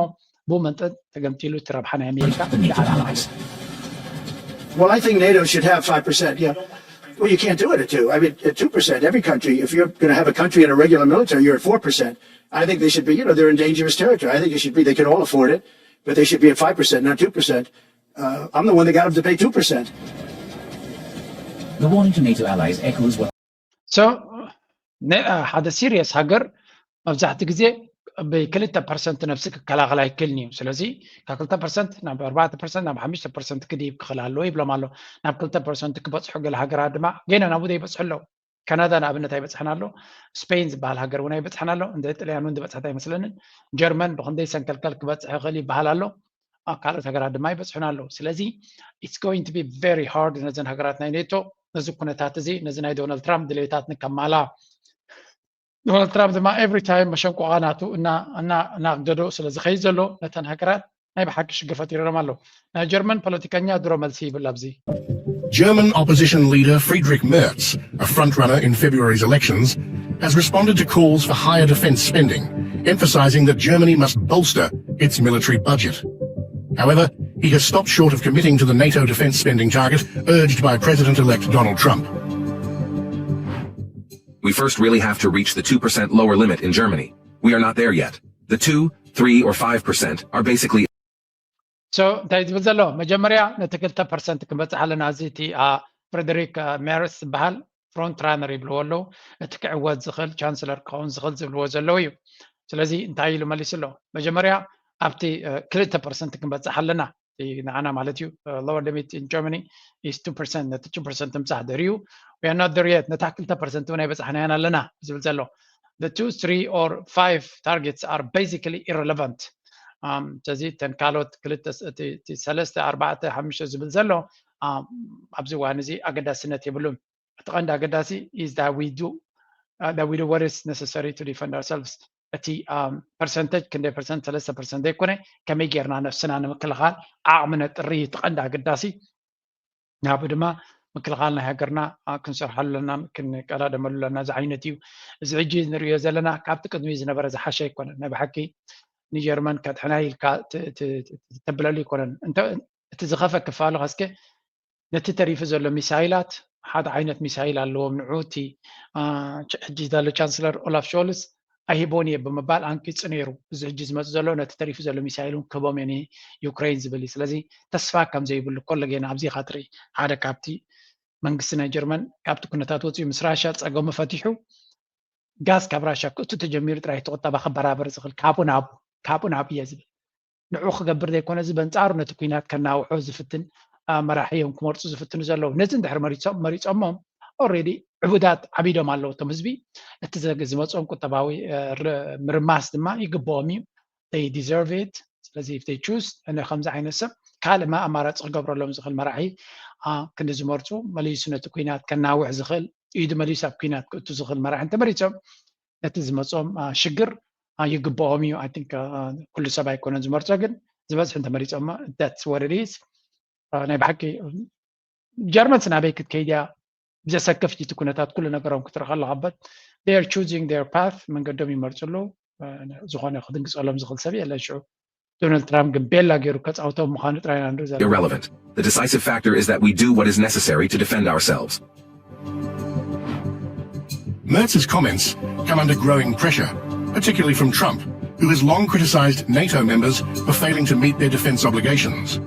ብኡ መንጠጥ ተገምጢሉ እቲ ረብሓ ናይ ኣሜሪካ። Well, I think NATO should have five percent. Yeah. Well, you can't do it at two. I mean, at two percent, every country, if you're going to have a country in a regular military, you're at four percent. I think they should be, you know, they're in dangerous territory. I think it should be, they can all afford it, but they should be at five percent, not two percent. Uh, I'm the one that got them to pay two percent. The warning to NATO allies echoes what So, ሓደ ሲሪየስ ሃገር መብዛሕትኡ ግዜ ብክልተ ፐርሰንት ነብሲ ክከላኸል ኣይክእልን እዩ። ስለዚ ካብ ክልተ ፐርሰንት ናብ ኣርባዕተ ፐርሰንት ናብ ሓሙሽተ ፐርሰንት ክድይብ ክኽእል ኣለዎ ይብሎም ኣሎ። ናብ ክልተ ፐርሰንት ክበፅሑ ገለ ሃገራት ድማ ገና ናብኡ ዘይበፅሑ ኣለዉ። ካናዳ ንኣብነት ኣይበፅሐን ኣሎ። ስፔን ዝበሃል ሃገር እውን ኣይበፅሐን ኣሎ። እንደ ጥልያን እውን ዝበፅሐት ኣይመስለንን። ጀርመን ብክንደይ ሰንከልከል ክበፅሕ ይኽእል ይበሃል ኣሎ። ካልኦት ሃገራት ድማ ይበፅሑን ኣለዉ። ስለዚ it's going to be very hard ነዘን ሃገራት ናይ ኔቶ ነዚ ኩነታት እዚ ነዚ ናይ ዶናልድ ትራምፕ ድሌታት ንከማላ ዶናልድ ትራምፕ ድማ ኤቭሪ ታይም መሸንቆቓ ናቱ እናኣግደዶ ስለ ዝኸይድ ዘሎ ነተን ሃገራት ናይ ብሓቂ ሽግር ፈጢሮም ኣለዉ። ናይ ጀርመን ፖለቲከኛ ድሮ መልሲ ይብል ኣብዚ። German opposition leader Friedrich Merz, a frontrunner in February's elections, has responded to calls for higher defence spending, emphasising that Germany must bolster its military budget. However, he has stopped short of committing to the NATO defence spending target urged by President-elect Donald Trump. We first really have to reach the two percent lower limit in Germany. We are not there yet. The two, three, or five percent are basically So እንታይ ዝብል ዘሎ መጀመርያ ነቲ ክልተ ፐርሰንት ክንበፅሕ ኣለና። እዚ እቲ ፍሬደሪክ ሜርስ ዝበሃል ፍሮንት ራነር ይብልዎ ኣለዉ። እቲ ክዕወት ዝኽእል ቻንስለር ክኸውን ዝኽእል ዝብልዎ ዘለዉ እዩ። ስለዚ እንታይ ኢሉ መሊሱ ኣሎ? መጀመርያ ኣብቲ ክልተ ፐርሰንት ክንበፅሕ ኣለና። ንዓና ማለት እዩ lower limit in Germany is two percent። ነቲ two percent ምብፃሕ ደርዩ we are not there yet። ነታ ክልተ ፐርሰንት እውን ኣይበፃሕናያን ኣለና ዝብል ዘሎ። The two, three or five targets are basically irrelevant. ስለዚ እተን ካልኦት ክልተ ሰለስተ ኣርባዕተ ሓሙሽተ ዝብል ዘሎ ኣብዚ እዋን እዚ ኣገዳስነት የብሉን። እቲ ቀንዲ ኣገዳሲ is that we do that we do what is necessary to defend ourselves። እቲ ፐርሰንተጅ ክንደይ ፐርሰንት ሰለስተ ፐርሰንት ዘይኮነ ከመይ ጌርና ነፍስና ንምክልኻል ዓቕሚ ነጥሪ እቲ ቀንዲ ኣገዳሲ። ናብኡ ድማ ምክልኻል ናይ ሃገርና ክንሰርሓሉ ኣለና፣ ክንቀዳደመሉ ኣለና ዝዓይነት እዩ። እዚ ሕጂ ንሪኦ ዘለና ካብቲ ቅድሚ ዝነበረ ዝሓሸ ኣይኮነን። ናይ ብሓቂ ንጀርመን ከድሕና ኢልካ ተብለሉ ኣይኮነን። እቲ ዝኸፈ ክፋሉ ከስከ ነቲ ተሪፉ ዘሎ ሚሳይላት ሓደ ዓይነት ሚሳይል ኣለዎም። ንዑ እቲ ሕጂ ዘሎ ቻንስለር ኦላፍ ሾልስ ኣይህቦን እየ ብምባል ኣንቂፁ ነይሩ። እዚ ሕጂ ዝመፁ ዘሎ ነቲ ተሪፉ ዘሎ ሚሳይል እውን ክህቦም እየ ንዩክሬን ዝብል እዩ። ስለዚ ተስፋ ከም ዘይብሉ ኮሎ ጌና ኣብዚ ኢኻ ትርኢ። ሓደ ካብቲ መንግስቲ ናይ ጀርመን ካብቲ ኩነታት ወፂኡ ምስ ራሻ ፀገሙ ፈቲሑ ጋዝ ካብ ራሻ ክእቱ ተጀሚሩ ጥራይ እቲ ቁጠባ ክበራበር ዝኽእል ካብኡ ናብኡ ካብኡ ናብኡ እየ ዝብል። ንዑ ክገብር ዘይኮነ እዚ በንፃሩ ነቲ ኩናት ከናውሖ ዝፍትን መራሒ እዮም ክመርፁ ዝፍትኑ ዘለዉ። ነዚ እንድሕር መሪፆም መሪፆሞም ኦሬዲ ዕቡዳት ዓቢዶም ኣለዉ እቶም ህዝቢ። እቲ ዝመፅኦም ቁጠባዊ ምርማስ ድማ ይግብኦም እዩ። They deserve it። ስለዚ if they choose እነ ከምዚ ዓይነት ሰብ ካልእ ማ ኣማራፂ ክገብረሎም ዝኽእል መራሒ ክንዲ ዝመርፁ መሊሱ ነቲ ኩናት ከናውሕ ዝኽእል ኢዱ መሊሱ ኣብ ኩናት ክእቱ ዝኽእል መራሒ እንተመሪፆም ነቲ ዝመፅኦም ሽግር ይግብኦም እዩ። I think ኩሉ ሰብ ኣይኮነን ዝመርፆ፣ ግን ዝበዝሑ እንተመሪፆማ that's what it is። ናይ ብሓቂ ጀርመን ስናበይ ክትከይድ እያ ብዘሰክፍ እቲ ኩነታት ኩሉ ነገሮም ክትርኢ ከለኻ but they are choosing their path መንገዶም ይመርፁ ኣለዉ። ዝኾነ ክድንግፀሎም ዝኽእል ሰብ የለን። ሽዑ ዶናልድ ትራምፕ ግን ቤላ ገይሩ ከፃውቶም ምዃኑ ጥራይ ኢና ንርኢ ዘለና። Irrelevant. The decisive factor is that we do what is necessary to defend ourselves. Mertz's comments come under growing pressure, particularly from Trump, who has long criticised NATO members for failing to meet their defence obligations.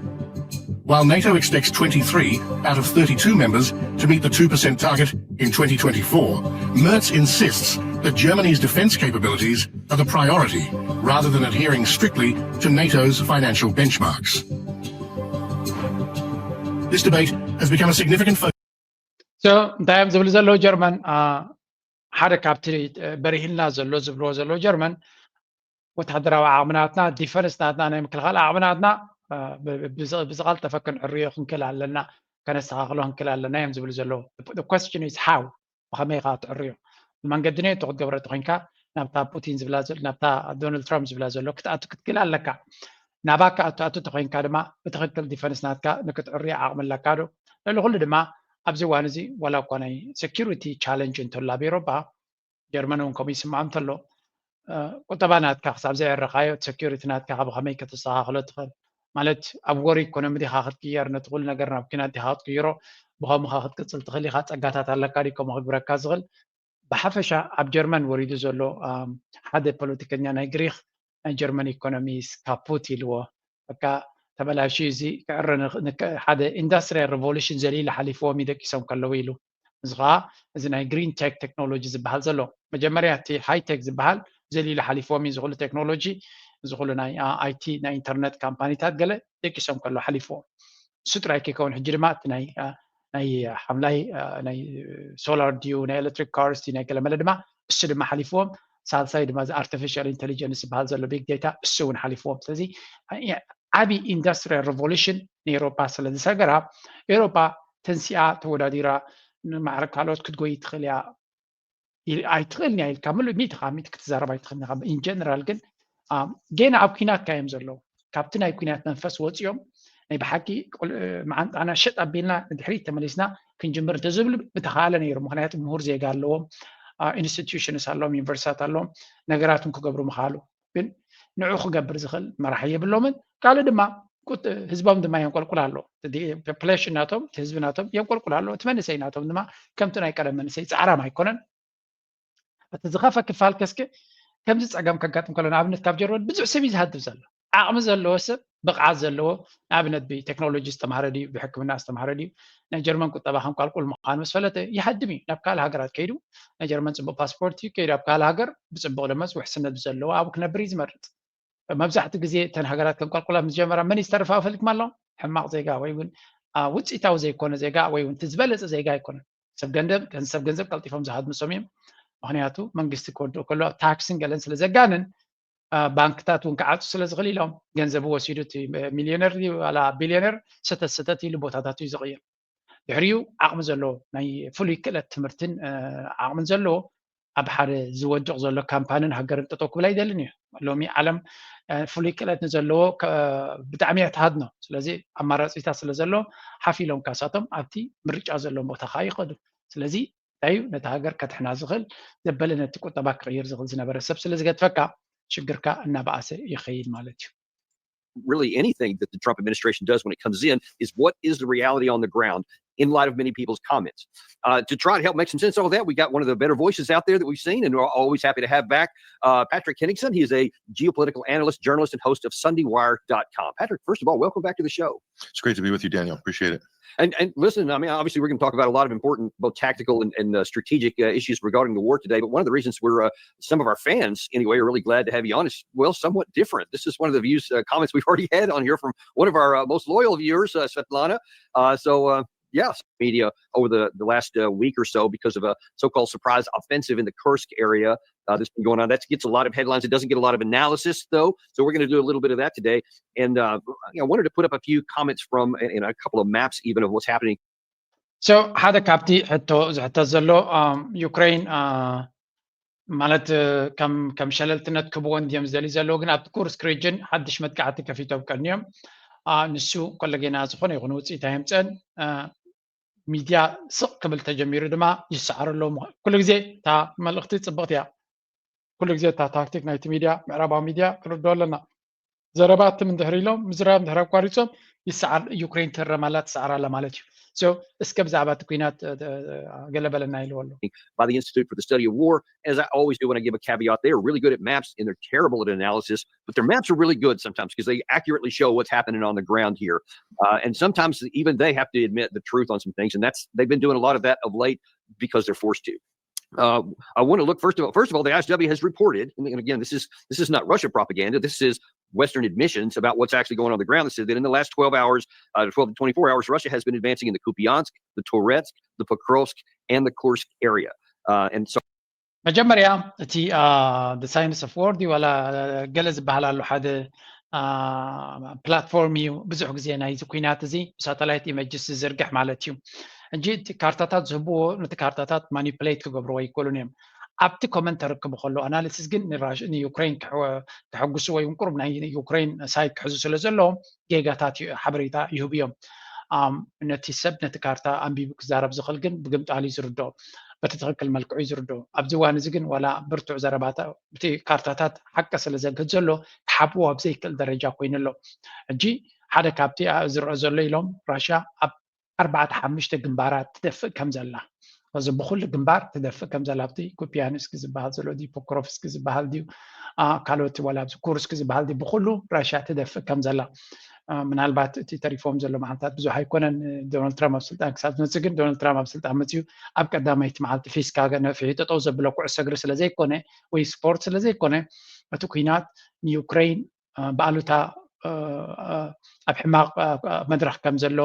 While NATO expects twenty-three out of thirty-two members to meet the two percent target in twenty twenty-four, Merz insists that Germany's defense capabilities are the priority rather than adhering strictly to NATO's financial benchmarks. This debate has become a significant focus. So እንታይ እዮም ዝብሉ ዘለዉ ጀርመን? ሓደ ካብቲ በሪህልና ዘሎ ዝብልዎ ዘለዉ ጀርመን፣ ወታደራዊ ዓቕሚ ናትና፣ ዲፈንስ ናትና፣ ናይ ምክልኻል ዓቕሚ ናትና ብዝቐልጠፈ ክንዕርዮ ክንክእል ኣለና፣ ከነስተኻኽሎ ክንክእል ኣለና እዮም ዝብሉ ዘለዉ። Question is how? ብኸመይ ኢኻ ትዕርዮ? ብመንገዲ ኔቶ ክትገብረ ተኮይንካ፣ ናብታ ፑቲን ዝብላ ናብታ ዶናልድ ትራምፕ ዝብላ ዘሎ ክትኣቱ ክትክእል ኣለካ። ናባ ክኣቱ ኣቱ ተኮይንካ ድማ ብትክክል ዲፈንስ ናትካ ንክትዕርዮ ዓቕሚ ኣለካ ዶ? ልዕሊ ኩሉ ድማ ኣብዚ እዋን እዚ ዋላ እኳ ናይ security challenge እንተሎ ኣብ ኤሮጳ፣ ጀርመን እውን ከምኡ ይስምዖም እንተሎ፣ ቁጠባ ናትካ ክሳብ ዘየዕረኻዮ፣ security ናትካ ካብ ከመይ ከተስተኻኽሎ ትኽእል? ማለት ኣብ world economy ዲኻ ክትቅየር፣ ነቲ ኩሉ ነገር ናብ ኲናት ዲኻ ክትቅይሮ? ብኸምኡ ኸ ክትቅጽል ትኽእል ኢኻ? ጸጋታት ኣለካ ድዩ ከምኡ ክግብረካ ዝኽእል? ብሓፈሻ ኣብ ጀርመን ወሪዱ ዘሎ ሓደ ፖለቲከኛ ናይ ግሪኽ ናይ ጀርመን ኢኮኖሚስት ካፑት ኢልዎ። በቃ ተበላሽዩ፣ እዚ ክዕረ ሓደ ኢንዳስትሪያል ሬቮሉሽን ዘሊሉ ሓሊፍዎም እዩ ደቂሶም ከለዉ ኢሉ። እዚ ከዓ እዚ ናይ ግሪን ቴክ ቴክኖሎጂ ዝበሃል ዘሎ፣ መጀመርያ እቲ ሃይቴክ ዝበሃል ዘሊሉ ሓሊፍዎም እዩ። እዚ ኩሉ ቴክኖሎጂ፣ እዚ ኩሉ ናይ ኣይቲ ናይ ኢንተርነት ካምፓኒታት ገለ ደቂሶም ከለዉ ሓሊፍዎም። እሱ ጥራይ ከይከውን ሕጂ ድማ እቲ ናይ ናይ ሓምላይ ናይ ሶላር ድዩ ናይ ኤሌክትሪክ ካርስ ድዩ ናይ ገለመለ ድማ እሱ ድማ ሓሊፍዎም። ሳልሳይ ድማ እዚ ኣርቲፊሻል ኢንቴሊጀንስ ዝበሃል ዘሎ ቢግ ዴታ እሱ እውን ሓሊፍዎም። ስለዚ ዓብዪ ኢንዳስትሪያል ሬቮሉሽን ንኤሮፓ ስለ ዝሰገራ፣ ኤሮፓ ተንሲኣ ተወዳዲራ ንማዕረ ካልኦት ክትጎይ ትኽእል እያ። ኣይትኽእልን እያ ኢልካ ምሉእ ሚእቲ ካብ ሚእቲ ክትዛረብ ኣይትኽእልን ኢኻ። ኢን ጀነራል ግን ጌና ኣብ ኲናት ካዮም ዘለዉ። ካብቲ ናይ ኲናት መንፈስ ወፂኦም ናይ ብሓቂ መዓንጣና ሸጥ ኣቢልና ንድሕሪት ተመሊስና ክንጅምር እንተዝብሉ ምተኻእለ ነይሩ። ምክንያቱ ምሁር ዜጋ ኣለዎም፣ ኢንስቲትዩሽንስ ኣለዎም፣ ዩኒቨርሲታት ኣለዎም፣ ነገራትን ክገብሩ ምኻሉ። ግን ንዑ ክገብር ዝኽእል መራሒ የብሎምን። ካልእ ድማ ህዝቦም ድማ የንቆልቁል ኣሎ። ፖፕሌሽን ናቶም፣ ህዝቢ ናቶም የንቆልቁል ኣሎ። እቲ መንእሰይ ናቶም ድማ ከምቲ ናይ ቀደም መንእሰይ ፃዕራም ኣይኮነን። እቲ ዝኸፈ ክፋል ከስከ ከምዚ ፀገም ከጋጥም ከሎ ንኣብነት ካብ ጀርመን ብዙሕ ሰብ እዩ ዝሃድም ዘሎ። ዓቕሚ ዘለዎ ሰብ፣ ብቕዓት ዘለዎ፣ ንኣብነት ብቴክኖሎጂ ዝተማሃረ ድዩ፣ ብሕክምና ዝተማሃረ ድዩ፣ ናይ ጀርመን ቁጠባ ከንቋልቁል ምዃኑ ምስ ፈለጠ ይሃድም እዩ። ናብ ካልእ ሃገራት ከይዱ ናይ ጀርመን ፅቡቕ ፓስፖርት እዩ ከይዱ ኣብ ካልእ ሃገር ብፅቡቕ ደመወዝ ውሕስነት ዘለዎ ኣብኡ ክነብር እዩ ዝመርፅ። መብዛሕትኡ ግዜ እተን ሃገራት ከንቋልቁላ ምስ ጀመራ መን እዩ ዝተርፋ ፈሊጥኩም ኣሎ? ሕማቕ ዜጋ ወይ እውን ውፅኢታዊ ዘይኮነ ዜጋ ወይ እውን እቲ ዝበለፀ ዜጋ ኣይኮነን። ሰብ ገንዘብ ገንዘብ ቀልጢፎም ዝሃድሙ ሰም እዮም። ምክንያቱ መንግስቲ ክወድኦ ከሎ ታክስን ገለን ስለ ዘጋንን ባንክታት እውን ክዓፁ ስለ ዝኽእል ኢሎም ገንዘቡ ወሲዱ እቲ ሚሊዮነር ዋላ ቢሊዮነር ሰተት ሰተት ኢሉ ቦታታት እዩ ዝቕይር። ድሕሪኡ ዓቕሚ ዘለዎ ናይ ፍሉይ ክእለት ትምህርትን ዓቕምን ዘለዎ ኣብ ሓደ ዝወድቕ ዘሎ ካምፓንን ሃገርን ጠጠው ክብል ኣይደልን እዩ። ሎሚ ዓለም ፍሉይ ክእለት ንዘለዎ ብጣዕሚ እያ ትሃድኖ። ስለዚ ኣማራፂታት ስለ ዘሎ ሓፍ ኢሎም ካሳቶም ኣብቲ ምርጫ ዘለዎም ቦታ ከዓ ይኸዱ። ስለዚ እንታይ እዩ ነቲ ሃገር ከድሕና ዝኽእል ዘበለ ነቲ ቁጠባ ክቕይር ዝኽእል ዝነበረ ሰብ ስለ ዝገድፈካ ሽግርካ እናበኣሰ ይኸይድ ማለት እዩ። Really anything that the Trump administration does when it comes in is what is the reality on the ground in light of many people's comments. Uh, to try to help make some sense of all that, we got one of the better voices out there that we've seen, and we're always happy to have back uh, Patrick Henningsen. He is a geopolitical analyst, journalist, and host of Sunday Wire dot com. Patrick, first of all, welcome back to the show. It's great to be with you, Daniel. Appreciate it. And, and listen, I mean, obviously, we're going to talk about a lot of important, both tactical and, and uh, strategic uh, issues regarding the war today. But one of the reasons we're, uh, some of our fans, anyway, are really glad to have you on is, well, somewhat different. This is one of the views, uh, comments we've already had on here from one of our uh, most loyal viewers, uh, Svetlana. Uh, so, uh, yes, media over the, the last uh, week or so because of a so-called surprise offensive in the Kursk area uh, that's been going on. That gets a lot of headlines. It doesn't get a lot of analysis, though. So we're going to do a little bit of that today. And uh, I wanted to put up a few comments from and a couple of maps even of what's happening. So ሓደ ካብቲ ሕቶ ዝሕተት ዘሎ ዩክሬን ማለት ከም ከም ሸለልትነት ክብወን ድዮም ዝደልዩ ዘለዉ፣ ግን ኣብቲ ኩርስክ ሪጅን ሓድሽ መጥቃዕቲ ከፊቶም ቀንዮም። ንሱ ከሎ ጌና ዝኾነ ይኹን ውፅኢት ኣየምፀን። ሚድያ ስቕ ክብል ተጀሚሩ ድማ ይሰዓሩ ኣለዉ። ኩሉ ግዜ እታ መልእኽቲ ፅብቕቲ እያ። ኩሉ ግዜ እታ ታክቲክ ናይቲ ሚድያ፣ ምዕራባዊ ሚድያ ክንርድኦ ኣለና። ዘረባ ትም እንድሕር ኢሎም ምዝራብ እንድሕር ኣቋሪፆም ይሰዓር፣ ዩክሬን ትህረም ኣላ ትሰዓር ኣላ ማለት እዩ። So እስከ ብዛዕባ እቲ ኩናት ገለ በለና ኢልዎ ኣሎ። By the Institute for the Study of War. As I always do when I give a caveat, they are really good at maps and they're terrible at analysis, but their maps are really good sometimes because they accurately show what's happening on the ground here. Uh, and sometimes even they have to admit the truth on some things, and that's they've been doing a lot of that of late because they're forced to. Uh, I want to look first of all. First of all, the I S W has reported, and again, this is this is not Russia propaganda. This is Western admissions about what's actually going on the ground. That said that in the last twelve hours, uh, twelve to twenty-four hours, Russia has been advancing in the Kupiansk, the Toretsk, the Pokrovsk, and the Kursk area. Uh, and so መጀመርያ እቲ the science of war ድዩ ዋላ ገለ ዝበሃል ኣሎ ሓደ platform እዩ። ብዙሕ ግዜ ናይዚ ኩናት እዚ ብሳተላይት ኢመጅስ ዝዝርግሕ ማለት እዩ። እንጂ እቲ ካርታታት ዝህብዎ ነቲ ካርታታት ማኒፕሌት ክገብርዎ ኣይክእሉን እዮም። ኣብቲ ኮመንት ተርክቡ ከሎ ኣናሊሲስ ግን ንዩክሬን ክሕጉሱ ወይ ቁሩብ ናይ ዩክሬን ሳይድ ክሕዙ ስለ ዘለዎም ጌጋታት ሓበሬታ ይህቡ እዮም። ነቲ ሰብ ነቲ ካርታ ኣንቢቡ ክዛረብ ዝኽእል ግን ብግምጣል እዩ ዝርድኦ፣ በቲ ትኽክል መልክዑ እዩ ዝርድኦ። ኣብዚ እዋን እዚ ግን ዋላ ብርቱዕ ዘረባታ እቲ ካርታታት ሓቂ ስለ ዘግህድ ዘሎ ክሓብዎ ኣብ ዘይክእል ደረጃ ኮይኑ ኣሎ። ሕጂ ሓደ ካብቲ ዝረአ ዘሎ ኢሎም ራሽያ ኣብ ኣርባዕተ ሓሙሽተ ግንባራት ትደፍእ ከም ዘላ እዚ ብኩሉ ግንባር ትደፍእ ከም ዘላ ኣብቲ ኩፒያንስክ ዝበሃል ዘሎ ድዩ ፖክሮቭስክ ዝበሃል ድዩ ካልኦት ዋላ ኣብዚ ኩርስክ ዝበሃል ድዩ ብኩሉ ራሽያ ትደፍእ ከም ዘላ ምናልባት እቲ ተሪፎም ዘሎ መዓልታት ብዙሕ ኣይኮነን። ዶናልድ ትራምፕ ኣብ ስልጣን ክሳብ ዝመፅእ ግን ዶናልድ ትራምፕ ኣብ ስልጣን መፅኡ ኣብ ቀዳመይቲ መዓልቲ ፊስካ ነፊሑ ጠጠው ዘብሎ ኩዕሶ እግሪ ስለዘይኮነ ወይ ስፖርት ስለዘይኮነ እቲ ኩናት ንዩክሬን ብኣሉታ ኣብ ሕማቕ መድረኽ ከም ዘሎ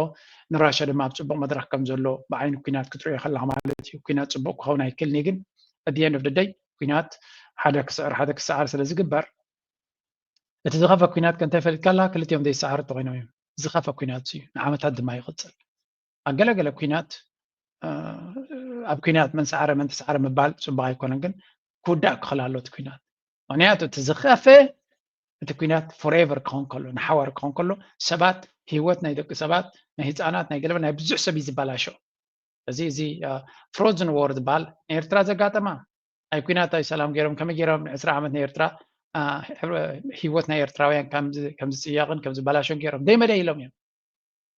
ንራሽያ ድማ ኣብ ፅቡቕ መድረኽ ከም ዘሎ ብዓይኒ ኩናት ክትሪኦ ከለካ ማለት እዩ። ኩናት ፅቡቕ ክኸውን ኣይክእልን እዩ ግን ኣዲየን ኦፍ ደይ ኩናት ሓደ ክስዕር ሓደ ክሰዓር ስለ ዝግበር እቲ ዝኸፈ ኩናት ከእንታይ ፈሊጥካ ኣለካ ክልቲኦም ዘይሰዓሩ እንተኮይኖም እዮም። ዝኸፈ ኩናት እዩ ንዓመታት ድማ ይቕፅል። ኣብ ገለገለ ኩናት ኣብ ኩናት መን ሰዓረ መን ተሰዓረ ምባል ፅቡቅ ኣይኮነን ግን ክውዳእ ክኽእል ኣሎ እቲ ኩናት። ምክንያቱ እቲ ዝኸፈ እቲ ኩናት ፎሬቨር ክኸውን ከሎ ንሓዋር ክኸውን ከሎ ሰባት ህይወት ናይ ደቂ ሰባት ናይ ህፃናት ናይ ገለበ ናይ ብዙሕ ሰብ እዩ ዝበላሾ። እዚ እዚ ፍሮዝን ዎር ዝበሃል ንኤርትራ ዘጋጠማ ናይ ኩናት ናይ ሰላም ገይሮም ከመይ ገይሮም ዕስራ ዓመት ናይ ኤርትራ ህይወት ናይ ኤርትራውያን ከም ዝፅያቕን ከም ዝበላሾን ገይሮም ደይመደይ ኢሎም እዮም።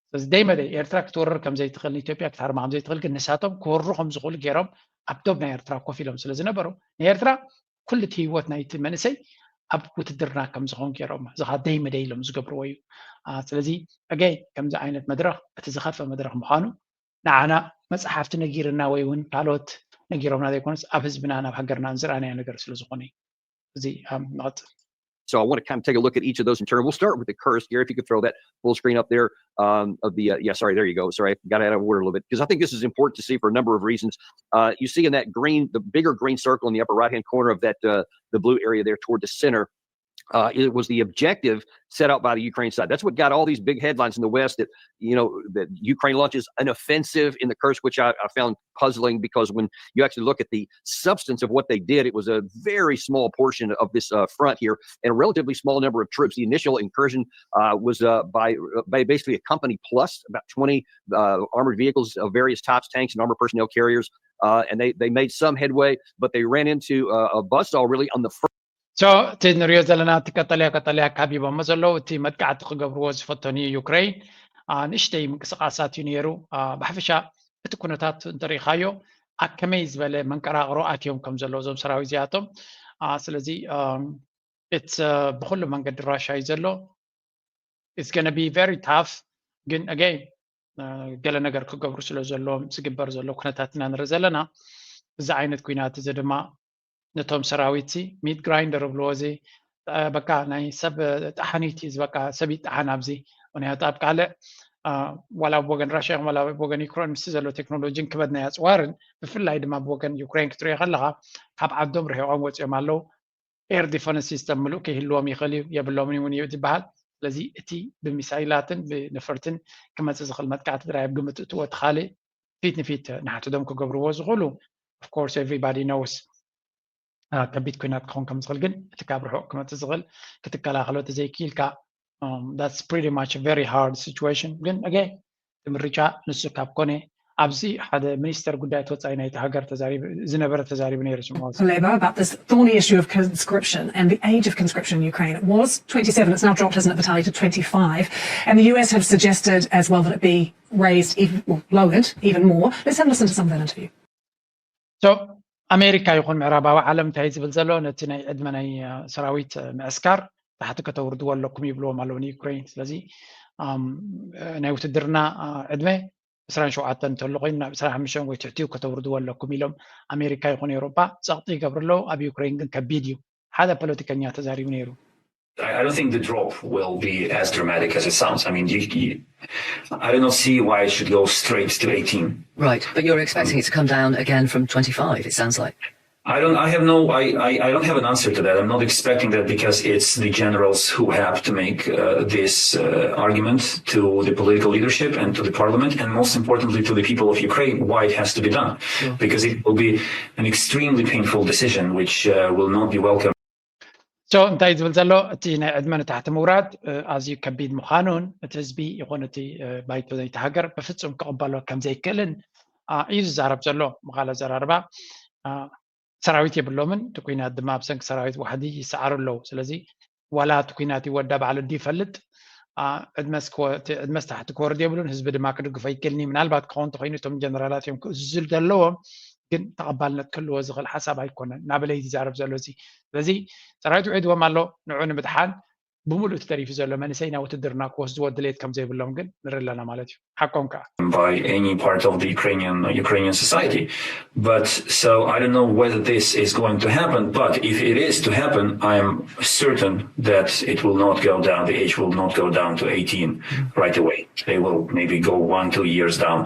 ስለዚ ደይመደይ ኤርትራ ክትወርር ከም ዘይትኽእል ንኢትዮጵያ ክትሃርማ ከም ዘይትኽእል ግን ንሳቶም ክወርሩ ከም ዝኽእሉ ገይሮም ኣብ ዶብ ናይ ኤርትራ ኮፍ ኢሎም ስለ ዝነበሩ ንኤርትራ ኩሉ እቲ ህይወት ናይቲ መንእሰይ ኣብ ውትድርና ከም ዝኾን ገይሮም እዚ ከዓ ደይመደይ ኢሎም ዝገብርዎ እዩ። ስለዚ ኣገይ ከምዚ ዓይነት መድረኽ እቲ ዝኸፈ መድረኽ ምዃኑ ንዓና መፅሓፍቲ ነጊርና ወይ እውን ካልኦት ነጊሮምና ዘይኮነስ ኣብ ህዝብና ናብ ሃገርና ዝረኣናዮ ነገር ስለ ዝኾነ እዩ። እዚ ንቐፅል። So I want to kind of take a look at each of those in turn. We'll start with the Kursk here. If you could throw that full screen up there um, of the uh, yeah, sorry, there you go. Sorry, I got out of order a little bit because I think this is important to see for a number of reasons. Uh, you see in that green, the bigger green circle in the upper right-hand corner of that uh, the blue area there toward the center, uh, it was the objective set out by the Ukraine side. That's what got all these big headlines in the West that you know that Ukraine launches an offensive in the Kursk, which I, I found puzzling because when you actually look at the substance of what they did, it was a very small portion of this uh, front here and a relatively small number of troops. The initial incursion uh, was uh, by, uh, by basically a company plus about twenty uh, armored vehicles of various types, tanks and armored personnel carriers. Uh, and they, they made some headway, but they ran into uh, a buzzsaw really on the front. So እቲ ንሪኦ ዘለና እቲ ቀጠልያ ቀጠልያ ካቢቦሞ ዘለዉ እቲ መጥቃዕቲ ክገብርዎ ዝፈተኑ ዩክሬን ንእሽተይ ምንቅስቃሳት እዩ ነይሩ። ብሓፈሻ እቲ ኩነታት እንተሪኢኻዮ ኣብ ከመይ ዝበለ መንቀራቕሮ ኣትዮም ከም ዘለዉ እዞም ሰራዊት እዚኣቶም። ስለዚ እቲ ብኩሉ መንገዲ ራሻ እዩ ዘሎ። It's gonna be very tough ግን ኣገይ ገለ ነገር ክገብሩ ስለ ዘለዎም ዝግበር ዘሎ ኩነታት ኢና ንርኢ ዘለና። እዚ ዓይነት ኩናት እዚ ድማ ነቶም ሰራዊት ሲ ሚት ግራይንደር ብልዎ እዚ በቃ ናይ ሰብ ጣሓኒት እዩ ዝበቃ ሰብ ይጣሓን ኣብዚ ምክንያቱ ኣብ ካልእ ዋላ ብወገን ራሽያ ዋላ ብወገን ዩክሬን ምስ ዘሎ ቴክኖሎጂን ክበድ ናይ ኣፅዋርን ብፍላይ ድማ ብወገን ዩክሬን ክትሪኦ ከለካ ካብ ዓዶም ርሒቆም ወፂኦም ኣለዉ ኤር ዲፈንስ ሲስተም ምሉእ ክህልዎም ይኽእል እዩ የብሎምን እውን እዩ ዝበሃል ስለዚ እቲ ብሚሳይላትን ብነፈርትን ክመፅእ ዝኽእል መጥቃዕቲ ጥራይ ኣብ ግምት እትዎ እቲ ካልእ ፊት ንፊት ንሓትዶም ክገብርዎ ዝኽእሉ of course everybody knows ከቢድ ኩናት ክኸውን ከም ዝኽእል ግን እቲ ካብ ርሑቕ ክመፅእ ዝኽእል ክትከላኸሎ ተዘይክኢልካ that's pretty much very hard situation ግን ኣገ እቲ ምርጫ ንሱ ካብ ኮነ ኣብዚ ሓደ ሚኒስተር ጉዳያት ወፃኢ ናይቲ ሃገር ዝነበረ ተዛሪቡ ነይሩ። Labour about this thorny issue of conscription and the age of conscription in Ukraine. It was twenty-seven, it's now dropped, hasn't it, Vitaly, to twenty-five. And the U S have suggested as well that it be raised, even, well, lowered even more. Let's have a listen to some of that interview. ኣሜሪካ ይኹን ምዕራባዊ ዓለም እንታይ ዝብል ዘሎ፣ ነቲ ናይ ዕድመ ናይ ሰራዊት ምዕስካር ታሕቲ ከተውርድዎ ኣለኩም ይብልዎም ኣለዉ ንዩክሬን። ስለዚ ናይ ውትድርና ዕድመ ዕስራን ሸውዓተን እንተሎ ኮይኑ ናብ ዕስራን ሓሙሽተን ወይ ትሕቲኡ ከተውርድዎ ኣለኩም ኢሎም ኣሜሪካ ይኹን ኤውሮጳ ጸቕጢ ይገብሩ ኣለዉ። ኣብ ዩክሬን ግን ከቢድ እዩ። ሓደ ፖለቲከኛ ተዛሪቡ ነይሩ። I don't think the drop will be as dramatic as it sounds. I mean, you, you, I do not see why it should go straight to eighteen. Right, but you're expecting it to come down again from twenty-five, it sounds like. I don't. I have no. I, I, I don't have an answer to that. I'm not expecting that because it's the generals who have to make uh, this uh, argument to the political leadership and to the parliament, and most importantly to the people of Ukraine, why it has to be done. Because it will be an extremely painful decision, which uh, will not be welcome. So እንታይ ዝብል ዘሎ፣ እቲ ናይ ዕድመ ንታሕቲ ምውራድ ኣዝዩ ከቢድ ምዃኑን እቲ ህዝቢ ይኹን እቲ ባይቶ ናይቲ ሃገር ብፍጹም ክቕበሎ ከም ዘይክእልን እዩ ዝዛረብ ዘሎ። ብኻልእ ኣዘራርባ ሰራዊት የብሎምን። እቲ ኲናት ድማ ኣብ ሰንኪ ሰራዊት ዋሕዲ ይሰዓሩ ኣለዉ። ስለዚ ዋላ እቲ ኲናት ይወዳ ባዕሉ ድዩ ይፈልጥ፣ ዕድመስ ታሕቲ ክወርድ የብሉን። ህዝቢ ድማ ክድግፎ ይክእልኒ። ምናልባት ክኸውን ተኮይኑ እቶም ጀነራላት እዮም ክእዝዙ ዘለዎም፣ ግን ተቐባልነት ክህልዎ ዝኽእል ሓሳብ ኣይኮነን እናበለ እዩ ዝዛረብ ዘሎ። እዚ ስለዚ ሰራዊት ውዒድዎም ኣሎ። ንዑ ንምድሓን ብምሉእ እቲ ተሪፉ ዘሎ መንእሰይ ናብ ውትድርና ክወስድዎ ድሌት ከም ዘይብሎም ግን ንርኢ ኣለና ማለት እዩ። ሓቆም ከዓ by any part of the Ukrainian Ukrainian society. But so I don't know whether this is going to happen. But if it is to happen, I am certain that it will not go down. The age will not go down to eighteen right away. They will maybe go one, two years down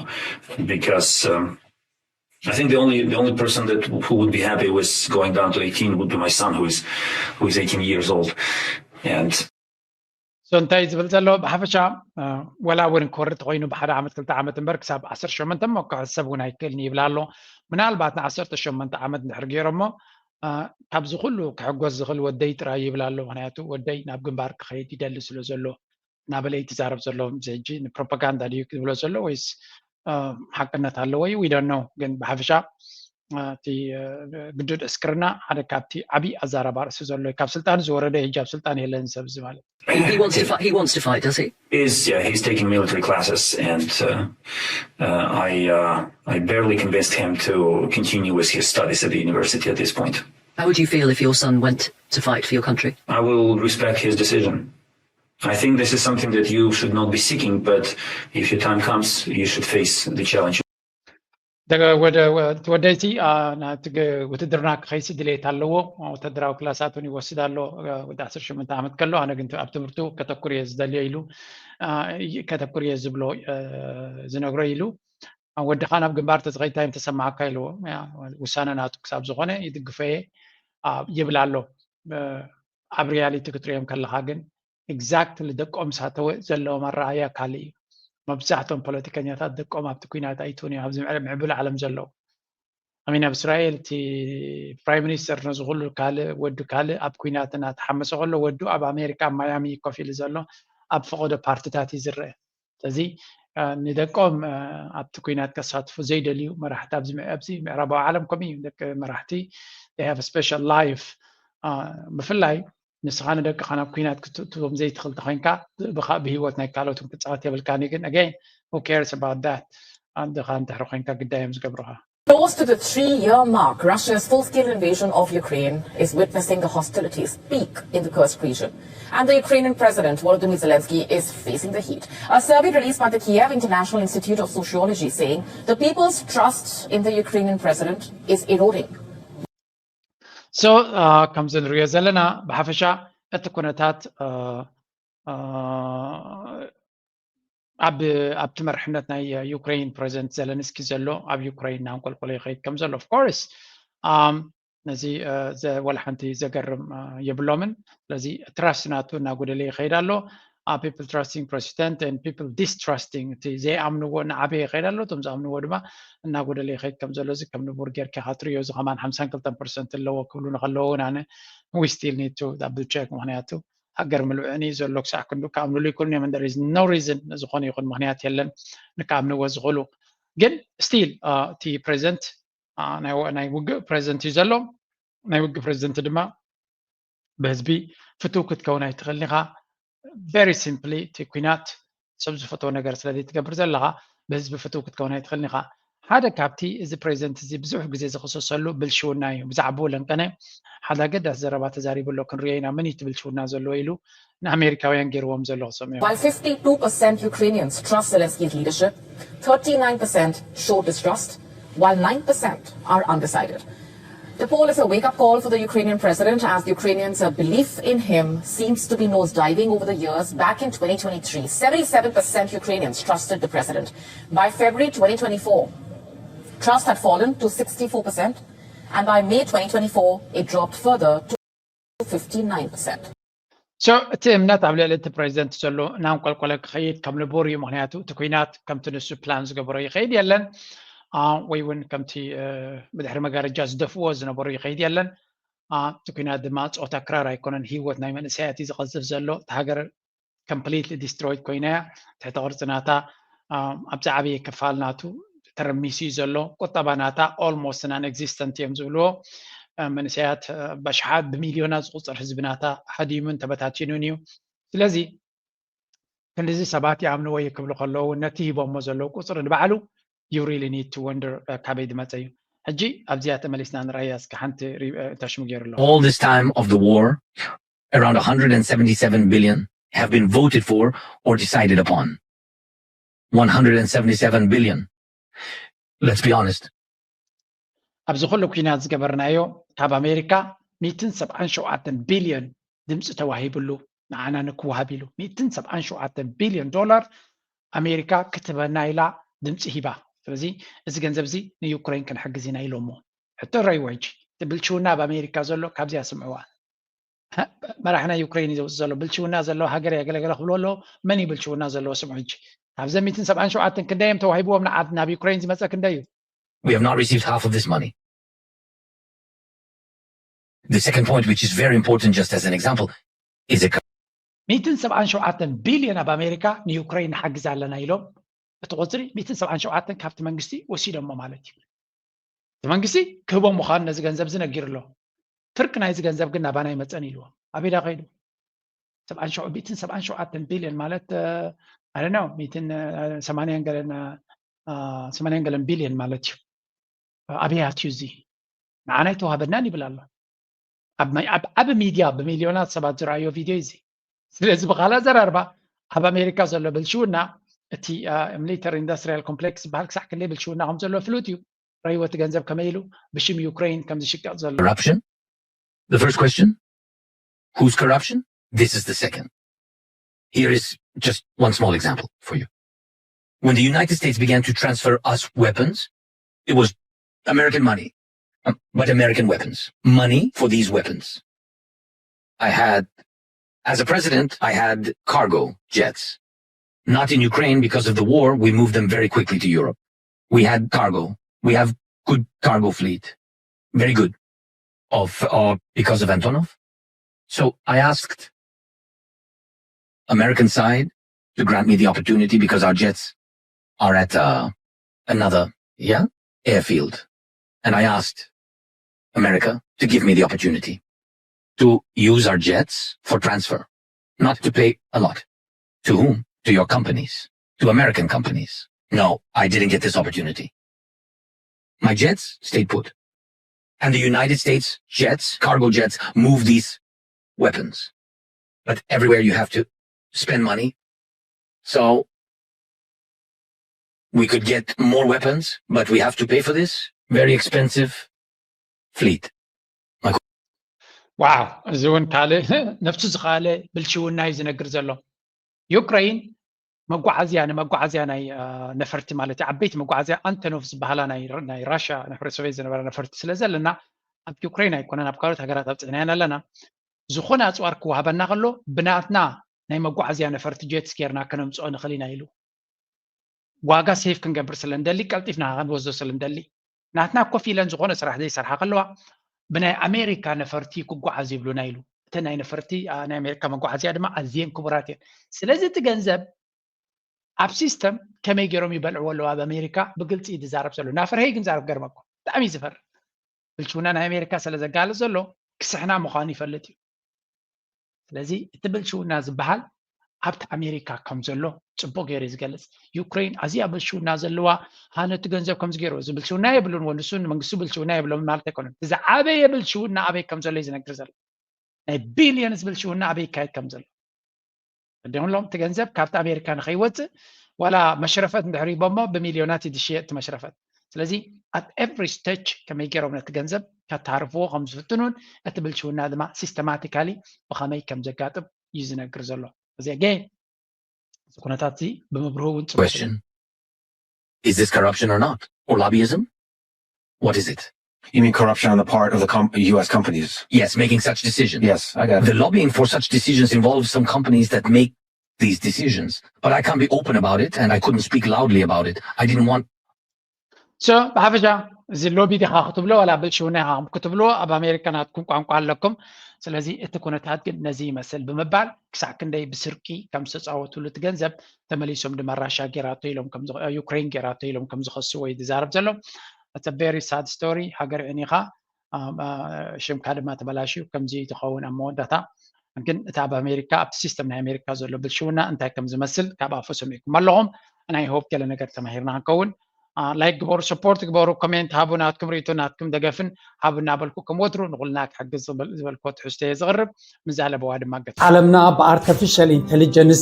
because. Um, I think the only the only person that who would be happy with going down to eighteen would be my son, who is who is eighteen years old, and so እንታይ ዝብል ዘሎ ብሓፈሻ ወላ እውን ክወርድ ተኮይኑ ብሓደ ዓመት ክልተ ዓመት እምበር ክሳብ ዓሰርተ ሸሞንተ እሞ ክሕሰብ እውን ኣይክእልን ይብል ኣሎ። ምናልባት ንዓሰርተ ሸሞንተ ዓመት እንድሕር ገይሮሞ ካብዚ ኩሉ ክሕጎስ ዝኽእል ወደይ ጥራይ ይብል ኣሎ። ምክንያቱ ወደይ ናብ ግንባር ክኸይድ ይደሊ ስለ ዘሎ እናበለ እዩ ትዛረብ ዘሎ። እዚ ሕጂ ንፕሮፓጋንዳ ድዩ ክብሎ ዘሎ ወይስ ሓቅነት ኣለዎ? We don't know። ግን ብሓፈሻ እቲ ግዱድ ዕስክርና ሓደ ካብቲ ዓብዪ ኣዛራባ ርእሲ ዘሎ ካብ ስልጣን ዝወረደ ሕጂ ኣብ ስልጣን የለን ሰብ እዚ ማለት He wants to fight. He wants to fight, does he? Is yeah, he's taking military classes, and uh, uh, I uh, I barely convinced him to continue with his studies at the university at this point. How would you feel if your son went to fight for your country? I will respect his decision. I think this is something that you should not be seeking, but if your time comes, you should face the challenge. ወደይቲ ናቲ ውትድርና ክኸይሲ ድሌት ኣለዎ። ወተደራዊ ክላሳት እውን ይወስድ ኣሎ። ወዲ ዓሰርተ ሸሞንተ ዓመት ከሎ ኣነ ግን ኣብ ትምህርቱ ከተኩር እየ ዝደልዮ ኢሉ ከተኩር እየ ዝብሎ ዝነግሮ ኢሉ ወድኻ ናብ ግንባር ተዝኸይድ እንታይ ተሰማዓካ ኢልዎ። ውሳነ ናቱ ክሳብ ዝኾነ ይድግፎ እየ ይብል ኣሎ። ኣብ ሪያሊቲ ክትሪኦም ከለኻ ግን exactly ደቆም ሳተወ ዘለዎም ኣረኣያ ካልእ እዩ። መብዛሕቶም ፖለቲከኛታት ደቆም ኣብቲ ኩናት ኣይትውን እዮም ኣብዚ ምዕብል ዓለም ዘለዉ። ኣሚን ኣብ እስራኤል እቲ ፕራይም ሚኒስተር ነዚ ኩሉ ካልእ ወዱ ካልእ ኣብ ኩናት እናተሓመሰ ከሎ ወዱ ኣብ ኣሜሪካ ኣብ ማያሚ ኮፍ ኢሉ ዘሎ ኣብ ፈቐዶ ፓርቲታት እዩ ዝረአ። ስለዚ ንደቆም ኣብቲ ኩናት ከሳትፉ ዘይደልዩ መራሕቲ ኣብዚ ኣብዚ ምዕራባዊ ዓለም ከምኡ እዩ። ደቂ መራሕቲ they have a special life ብፍላይ ንስኻ ንደቅኻ ናብ ኩናት ክትእትዎም ዘይትኽእል ተኮይንካ ብህይወት ናይ ካልኦት ክትፃወት የብልካን እዩ። ግን again who cares about that ኣንድኻ እንድሕር ኮይንካ ግዳዮም ዝገብሩኻ። Close to the three-year mark, Russia's full-scale invasion of Ukraine is witnessing the hostilities peak in the Kursk region. And the Ukrainian President Volodymyr Zelensky is facing the heat. A survey released by the Kiev International Institute of Sociology saying the people's trust in the Ukrainian president is eroding. So ከምዚ ንሪኦ ዘለና ብሓፈሻ እቲ ኩነታት ኣብ ኣብቲ መርሕነት ናይ ዩክሬን ፕሬዚደንት ዘለንስኪ ዘሎ ኣብ ዩክሬን እናንቆልቆለ ይኸይድ ከም ዘሎ of course ነዚ ወላ ሓንቲ ዘገርም የብሎምን። ስለዚ ትራስት ናቱ እናጎደለ ይኸይድ ኣሎ። people trusting president and people distrusting እቲ ዘይኣምንዎ እናዓበየ ይኸይድ ኣሎ። እቶም ዝኣምንዎ ድማ እናጎደለ ይኸይድ ከም ዘሎ እዚ ከም ንቡር ጌርካ ኢኻ ትርእዮ። እዚ ከማን ሓምሳን ክልተን ፐርሰንት ኣለዎ ክብሉ ንኸለዎ እውን ኣነ we still need to double check ምክንያቱ ሃገር ምልብዕን እዩ ዘሎ ክሳዕ ክንዱ ክኣምንሉ ይክእሉን እዮም። There is no reason ዝኾነ ይኹን ምክንያት የለን ንክኣምንዎ ዝኽእሉ። ግን still እቲ ፕሬዚደንት ናይ ውግእ ፕሬዚደንት እዩ ዘሎ። ናይ ውግእ ፕሬዚደንት ድማ ብህዝቢ ፍትው ክትከውን ኣይትኽእልን ኢኻ። Very simply እቲ ኲናት ሰብ ዝፈትዎ ነገር ስለ ዘይትገብር ዘለኻ ብህዝቢ ፍትው ክትከውን ኣይትኽእልን ኢኻ። ሓደ ካብቲ እዚ ፕሬዚደንት እዚ ብዙሕ ግዜ ዝኽሰሰሉ ብልሽውና እዩ። ብዛዕባኡ ለንቀነ ሓደ ኣገዳሲ ዘረባ ተዛሪቡ ኣሎ። ክንሪኦ ኢና መን እዩ እቲ ብልሽውና ዘለዎ ኢሉ ንኣሜሪካውያን ገይርዎም ዘሎ ክሰምዑ። While fifty-two percent Ukrainians trust Zelensky's leadership, thirty-nine percent show distrust, while nine percent are undecided. The poll is a wake-up call for the Ukrainian president, as the Ukrainians' uh, belief in him seems to be nosediving over the years. Back in twenty twenty-three, seventy-seven percent Ukrainians trusted the president. By February twenty twenty-four, trust had fallen to sixty-four percent, and by May twenty twenty-four, it dropped further to fifty-nine percent. So እቲ እምነት ኣብ ልዕሊ እቲ ፕሬዚደንት ዘሎ እናንቆልቆለ ክኸይድ ከም ንቡር እዩ። ምክንያቱ እቲ ኲናት ከምቲ ንሱ ፕላን ዝገበሮ ይኸይድ የለን፣ ወይ እውን ከምቲ ብድሕሪ መጋረጃ ዝደፍዎ ዝነበሩ ይኸይድ የለን። እቲ ኲናት ድማ ፆታ ክራር ኣይኮነን፣ ህይወት ናይ መንእሰያት እዩ ዝቐዝፍ ዘሎ። እቲ ሃገር completely destroyed ኮይና እያ። ትሕተ ቅርፂ ናታ ኣብ ዝዓበየ ክፋል ናቱ ተረሚሱ እዩ ዘሎ። ቁጠባ ናታ almost non existent እዮም ዝብልዎ። መንእሰያት በሽሓት ብሚልዮናት ዝቁፀር ህዝቢ ናታ ሃዲሙን ተበታቲኑን እዩ። ስለዚ ክንድዚ ሰባት ይኣምንዎ እዩ ክብሉ ከለዉ እውን ነቲ ሂቦሞ ዘለዉ ቁፅሪ ንባዕሉ you really need to wonder ካበይ ዝመፀ እዩ። ሕጂ ኣብዚኣ ተመሊስና ንርኣያ እስኪ ሓንቲ ተሽሙ ገይሩ ኣሎ። All this time of the war, around one hundred seventy-seven billion have been voted for or decided upon. one hundred seventy-seven billion. Let's be honest. ኣብዚ ኩሉ ኲናት ዝገበርናዮ ካብ ኣሜሪካ ሚእትን ሰብዓን ሸውዓተን ቢልዮን ድምፂ ተዋሂብሉ ንዓና ንክወሃብ ኢሉ ሚእትን ሰብዓን ሸውዓተን ቢልዮን ዶላር ኣሜሪካ ክትበና ኢላ ድምፂ ሂባ። ስለዚ እዚ ገንዘብ እዚ ንዩክሬን ክንሕግዝ ኢና ኢሎሞ። ሕቶ ረይዎ ሕጂ እቲ ብልሽውና ኣብ ኣሜሪካ ዘሎ ካብዚኣ ስምዕዋ። መራሕ ናይ ዩክሬን እዩ ዘውፅእ ዘሎ። ብልሽውና ዘለዎ ሃገር የገለገለ ክብሉ ኣለዉ። መን እዩ ብልሽውና ዘለዎ? ስምዑ ሕጂ ካብዘ ሚእትን ሰብዓን ሸውዓተን ክንደይ እዮም ተዋሂብዎም ንዓድ ናብ ዩክሬን ዝመፀ ክንደይ እዩ? We have not received half of this money. The second point, which is very important, just as an example, is a ሚእትን ሰብዓን ሸውዓተን ቢልዮን ኣብ ኣሜሪካ ንዩክሬን ንሓግዝ ኣለና ኢሎም እቲ ቁፅሪ ሚእትን ሰብዓን ሸውዓተን ካብቲ መንግስቲ ወሲዶሞ ማለት እዩ። እቲ መንግስቲ ክህቦም ምዃኑ ነዚ ገንዘብ እዚ ነጊሩ ኣሎ። ፍርቂ ናይዚ ገንዘብ ግን ናባና ኣይመፀን ኢልዎም። ኣበይ ዳ ከይዱ? ሰብዓን ሸው- ሚእትን ሰብዓን ሸውዓተን ቢልዮን ማለት ኣነ ነው ሚእትን ሰማንያን ገለን ሰማንያን ገለን ቢልዮን ማለት እዩ። ኣበይ ኣትዩ እዚ? ንዓና ኣይተዋህበናን ይብል ኣሎ። ኣብ ዓቢ ሚድያ ብሚልዮናት ሰባት ዝረኣዮ ቪድዮ እዚ። ስለዚ ብካልእ ኣዘራርባ ኣብ ኣሜሪካ ዘሎ ብልሽውና እቲ ሚሊተሪ ኢንዱስትሪያል ኮምፕሌክስ ዝበሃል ክሳዕ ክንደይ ብልሽውና ከም ዘሎ ፍሉጥ እዩ። ረይዎ እቲ ገንዘብ ከመይ ኢሉ ብሽም ዩክሬን ከም ዝሽቀጥ ዘሎ። Corruption? The first question, whose corruption? This is the second. Here is just one small example for you. When the United States began to transfer us weapons, it was American money, um, but American weapons. Money for these weapons. I had, as a president, I had cargo jets. Not in Ukraine because of the war, we moved them very quickly to Europe. We had cargo. We have good cargo fleet. Very good. Of, uh, because of Antonov. So I asked American side to grant me the opportunity because our jets are at, uh, another, yeah, airfield. And I asked America to give me the opportunity to use our jets for transfer, not to pay a lot. To whom? To your companies, to American companies. No, I didn't get this opportunity. My jets stayed put. And the United States jets, cargo jets, move these weapons. But everywhere you have to spend money. So we could get more weapons, but we have to pay for this very expensive fleet. ዋው፣ እዚ እውን ካልእ ነፍሱ ዝኸኣለ ብልሽውና እዩ ዝነግር ዘሎ። ዩክሬን መጓዓዝያ፣ ንመጓዓዝያ ናይ ነፈርቲ ማለት እዩ፣ ዓበይቲ መጓዓዝያ ኣንቶኖቭ ዝበሃላ ናይ ራሽያ ነፈርቲ ሶቪየት ዝነበራ ነፈርቲ ስለ ዘለና ኣብ ዩክሬን ኣይኮነን፣ ኣብ ካልኦት ሃገራት ኣብፅሕናየን ኣለና። ዝኾነ ኣፅዋር ክወሃበና ከሎ ብናትና ናይ መጓዓዝያ ነፈርቲ ጀትስ ጌርና ከነምፅኦ ንኽእል ኢና ኢሉ። ዋጋ ሴፍ ክንገብር ስለ እንደሊ፣ ቀልጢፍና ክንወስዶ ስለ እንደሊ፣ ናትና ኮፍ ኢለን ዝኾነ ስራሕ ዘይሰርሓ ከለዋ ብናይ ኣሜሪካ ነፈርቲ ክጓዓዝ ይብሉና ኢሉ። እተን ናይ ነፈርቲ ናይ ኣሜሪካ መጓዓዝያ ድማ ኣዝየን ክቡራት እየን። ስለዚ እቲ ገንዘብ ኣብ ሲስተም ከመይ ገይሮም ይበልዕዎ ኣለዉ ኣብ ኣሜሪካ ብግልፂ እዩ ዝዛረብ ዘሎ። ናፈርሀ ግን ዛረብ ገርመኩም ብጣዕሚ እዩ ዝፈርህ። ብልሽውና ናይ ኣሜሪካ ስለ ዘጋልፅ ዘሎ ክስሕና ምዃኑ ይፈልጥ እዩ። ስለዚ እቲ ብልሽውና ዝበሃል ኣብቲ ኣሜሪካ ከም ዘሎ ፅቡቅ ገይሩ እዩ ዝገልፅ። ዩክሬን ኣዝያ ብልሽውና ዘለዋ ሃነቲ ገንዘብ ከምዚ ገይሩ እዚ ብልሽውና የብሉን ወንሱ መንግስቱ ብልሽውና የብሎም ማለት ኣይኮነን። ዝዓበየ ብልሽውና ኣበይ ከም ዘሎ እዩ ዝነግር ዘሎ። ናይ ቢልዮንስ ብልሽውና ኣበይ ይካየድ ከም ዘሎ። እንዲሁም ሎም እቲ ገንዘብ ካብቲ ኣሜሪካ ንኸይወፅእ ዋላ መሽረፈት እንድሕር ይቦሞ ብሚልዮናት እዩ ዝሽየጥ እቲ መሽረፈት። ስለዚ ኣብ every stage ከመይ ገይሮም ነቲ ገንዘብ ከተሃርፍዎ ከም ዝፍትኑን እቲ ብልሽውና ድማ ሲስተማቲካሊ ብኸመይ ከም ዘጋጥም እዩ ዝነግር ዘሎ። እዚ ገ እዚ ኩነታት እዚ ብምብርሁ እውን ፅቡቅ እዩ። Question. Is this corruption or not? Or lobbyism? What is it? You mean corruption on the part of the com- U S companies? Yes, making such decisions. Yes, I got it. The lobbying for such decisions involves some companies that make these decisions. But I can't be open about it, and I couldn't speak loudly about it. I didn't want so ብሓፈሻ እዚ ሎቢ ዲኻ ክትብሎ ዋላ ብልሽውና ኢኻ ክትብሎ ኣብ ኣሜሪካ ናትኩም ቋንቋ ኣለኩም። ስለዚ እቲ ኩነታት ግን ነዚ ይመስል ብምባል ክሳዕ ክንደይ ብስርቂ ከም ዝተፃወትሉ እቲ ገንዘብ ተመሊሶም ድማ ራሻ ጌራቶ ኢሎም ከም ዝ- ዩክሬን ጌራቶ ኢሎም ከም ዝኸስዎ እዩ ዝዛረብ ዘሎ። It's a very sad story። ሃገር ዕኒኻ ኣም፣ ኣ፣ ሽምካ ድማ ተበላሽዩ ከምዚ ትኸውን ኣብ መወዳእታ። ግን እቲ ኣብ ኣሜሪካ ኣብቲ ሲስተም ናይ ኣሜሪካ ዘሎ ብልሽውና እንታይ ከም ዝመስል ካብ ኣፉ ሰሚዕኩም ኣለኹም። ናይ ሆፕ ገለ ነገር ተማሂርና ክንከውን። ላይክ ግበሩ፣ ሰፖርት ግበሩ፣ ኮሜንት ሃቡ፣ ናትኩም ርእይቶ ናትኩም ደገፍን ሃቡ እናበልኩ ከም ወትሩ ንኩልና ክሕግዝ ዝበል- ዝበልክዎ ትሕዝቶ እየ ዝቕርብ። ምስ ኣለበዋ ድማ ገፍ ዓለምና ብኣርተፊሻል ኢንቴሊጀንስ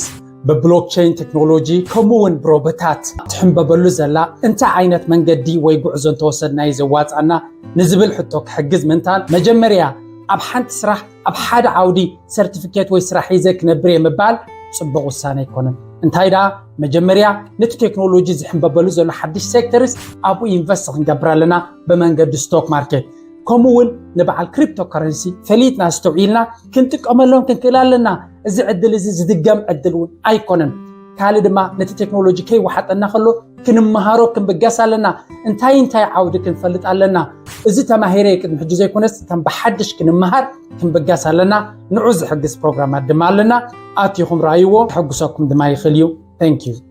ብብሎክቸይን ቴክኖሎጂ ከምኡ እውን ብሮቦታት ትሕንበበሉ ዘላ እንታይ ዓይነት መንገዲ ወይ ጉዕዞ እንተወሰድናዩ ዘዋፅኣና ንዝብል ሕቶ ክሕግዝ ምንታል መጀመርያ ኣብ ሓንቲ ስራሕ ኣብ ሓደ ዓውዲ ሰርቲፊኬት ወይ ስራሕ ሒዘ ክነብር እየ ምባል ፅቡቅ ውሳነ ኣይኮነን። እንታይ ደኣ መጀመርያ ነቲ ቴክኖሎጂ ዝሕንበበሉ ዘሎ ሓድሽ ሴክተርስ ኣብኡ ኢንቨስት ክንገብር ኣለና ብመንገዲ ስቶክ ማርኬት ከምኡ እውን ንበዓል ክሪፕቶ ከረንሲ ፈሊጥና ኣስተውዒልና ክንጥቀመሎም ክንክእል ኣለና። እዚ ዕድል እዚ ዝድገም ዕድል እውን ኣይኮነን። ካልእ ድማ ነቲ ቴክኖሎጂ ከይወሓጠና ከሎ ክንመሃሮ ክንብገስ ኣለና። እንታይ እንታይ ዓውዲ ክንፈልጥ ኣለና። እዚ ተማሂረ ቅድሚ ሕጂ ዘይኮነስ ከም ብሓድሽ ክንመሃር ክንብገስ ኣለና። ንዑ ዝሕግዝ ፕሮግራማት ድማ ኣለና። ኣትኹም ረኣይዎ፣ ክሕጉሰኩም ድማ ይኽእል እዩ። Thank you።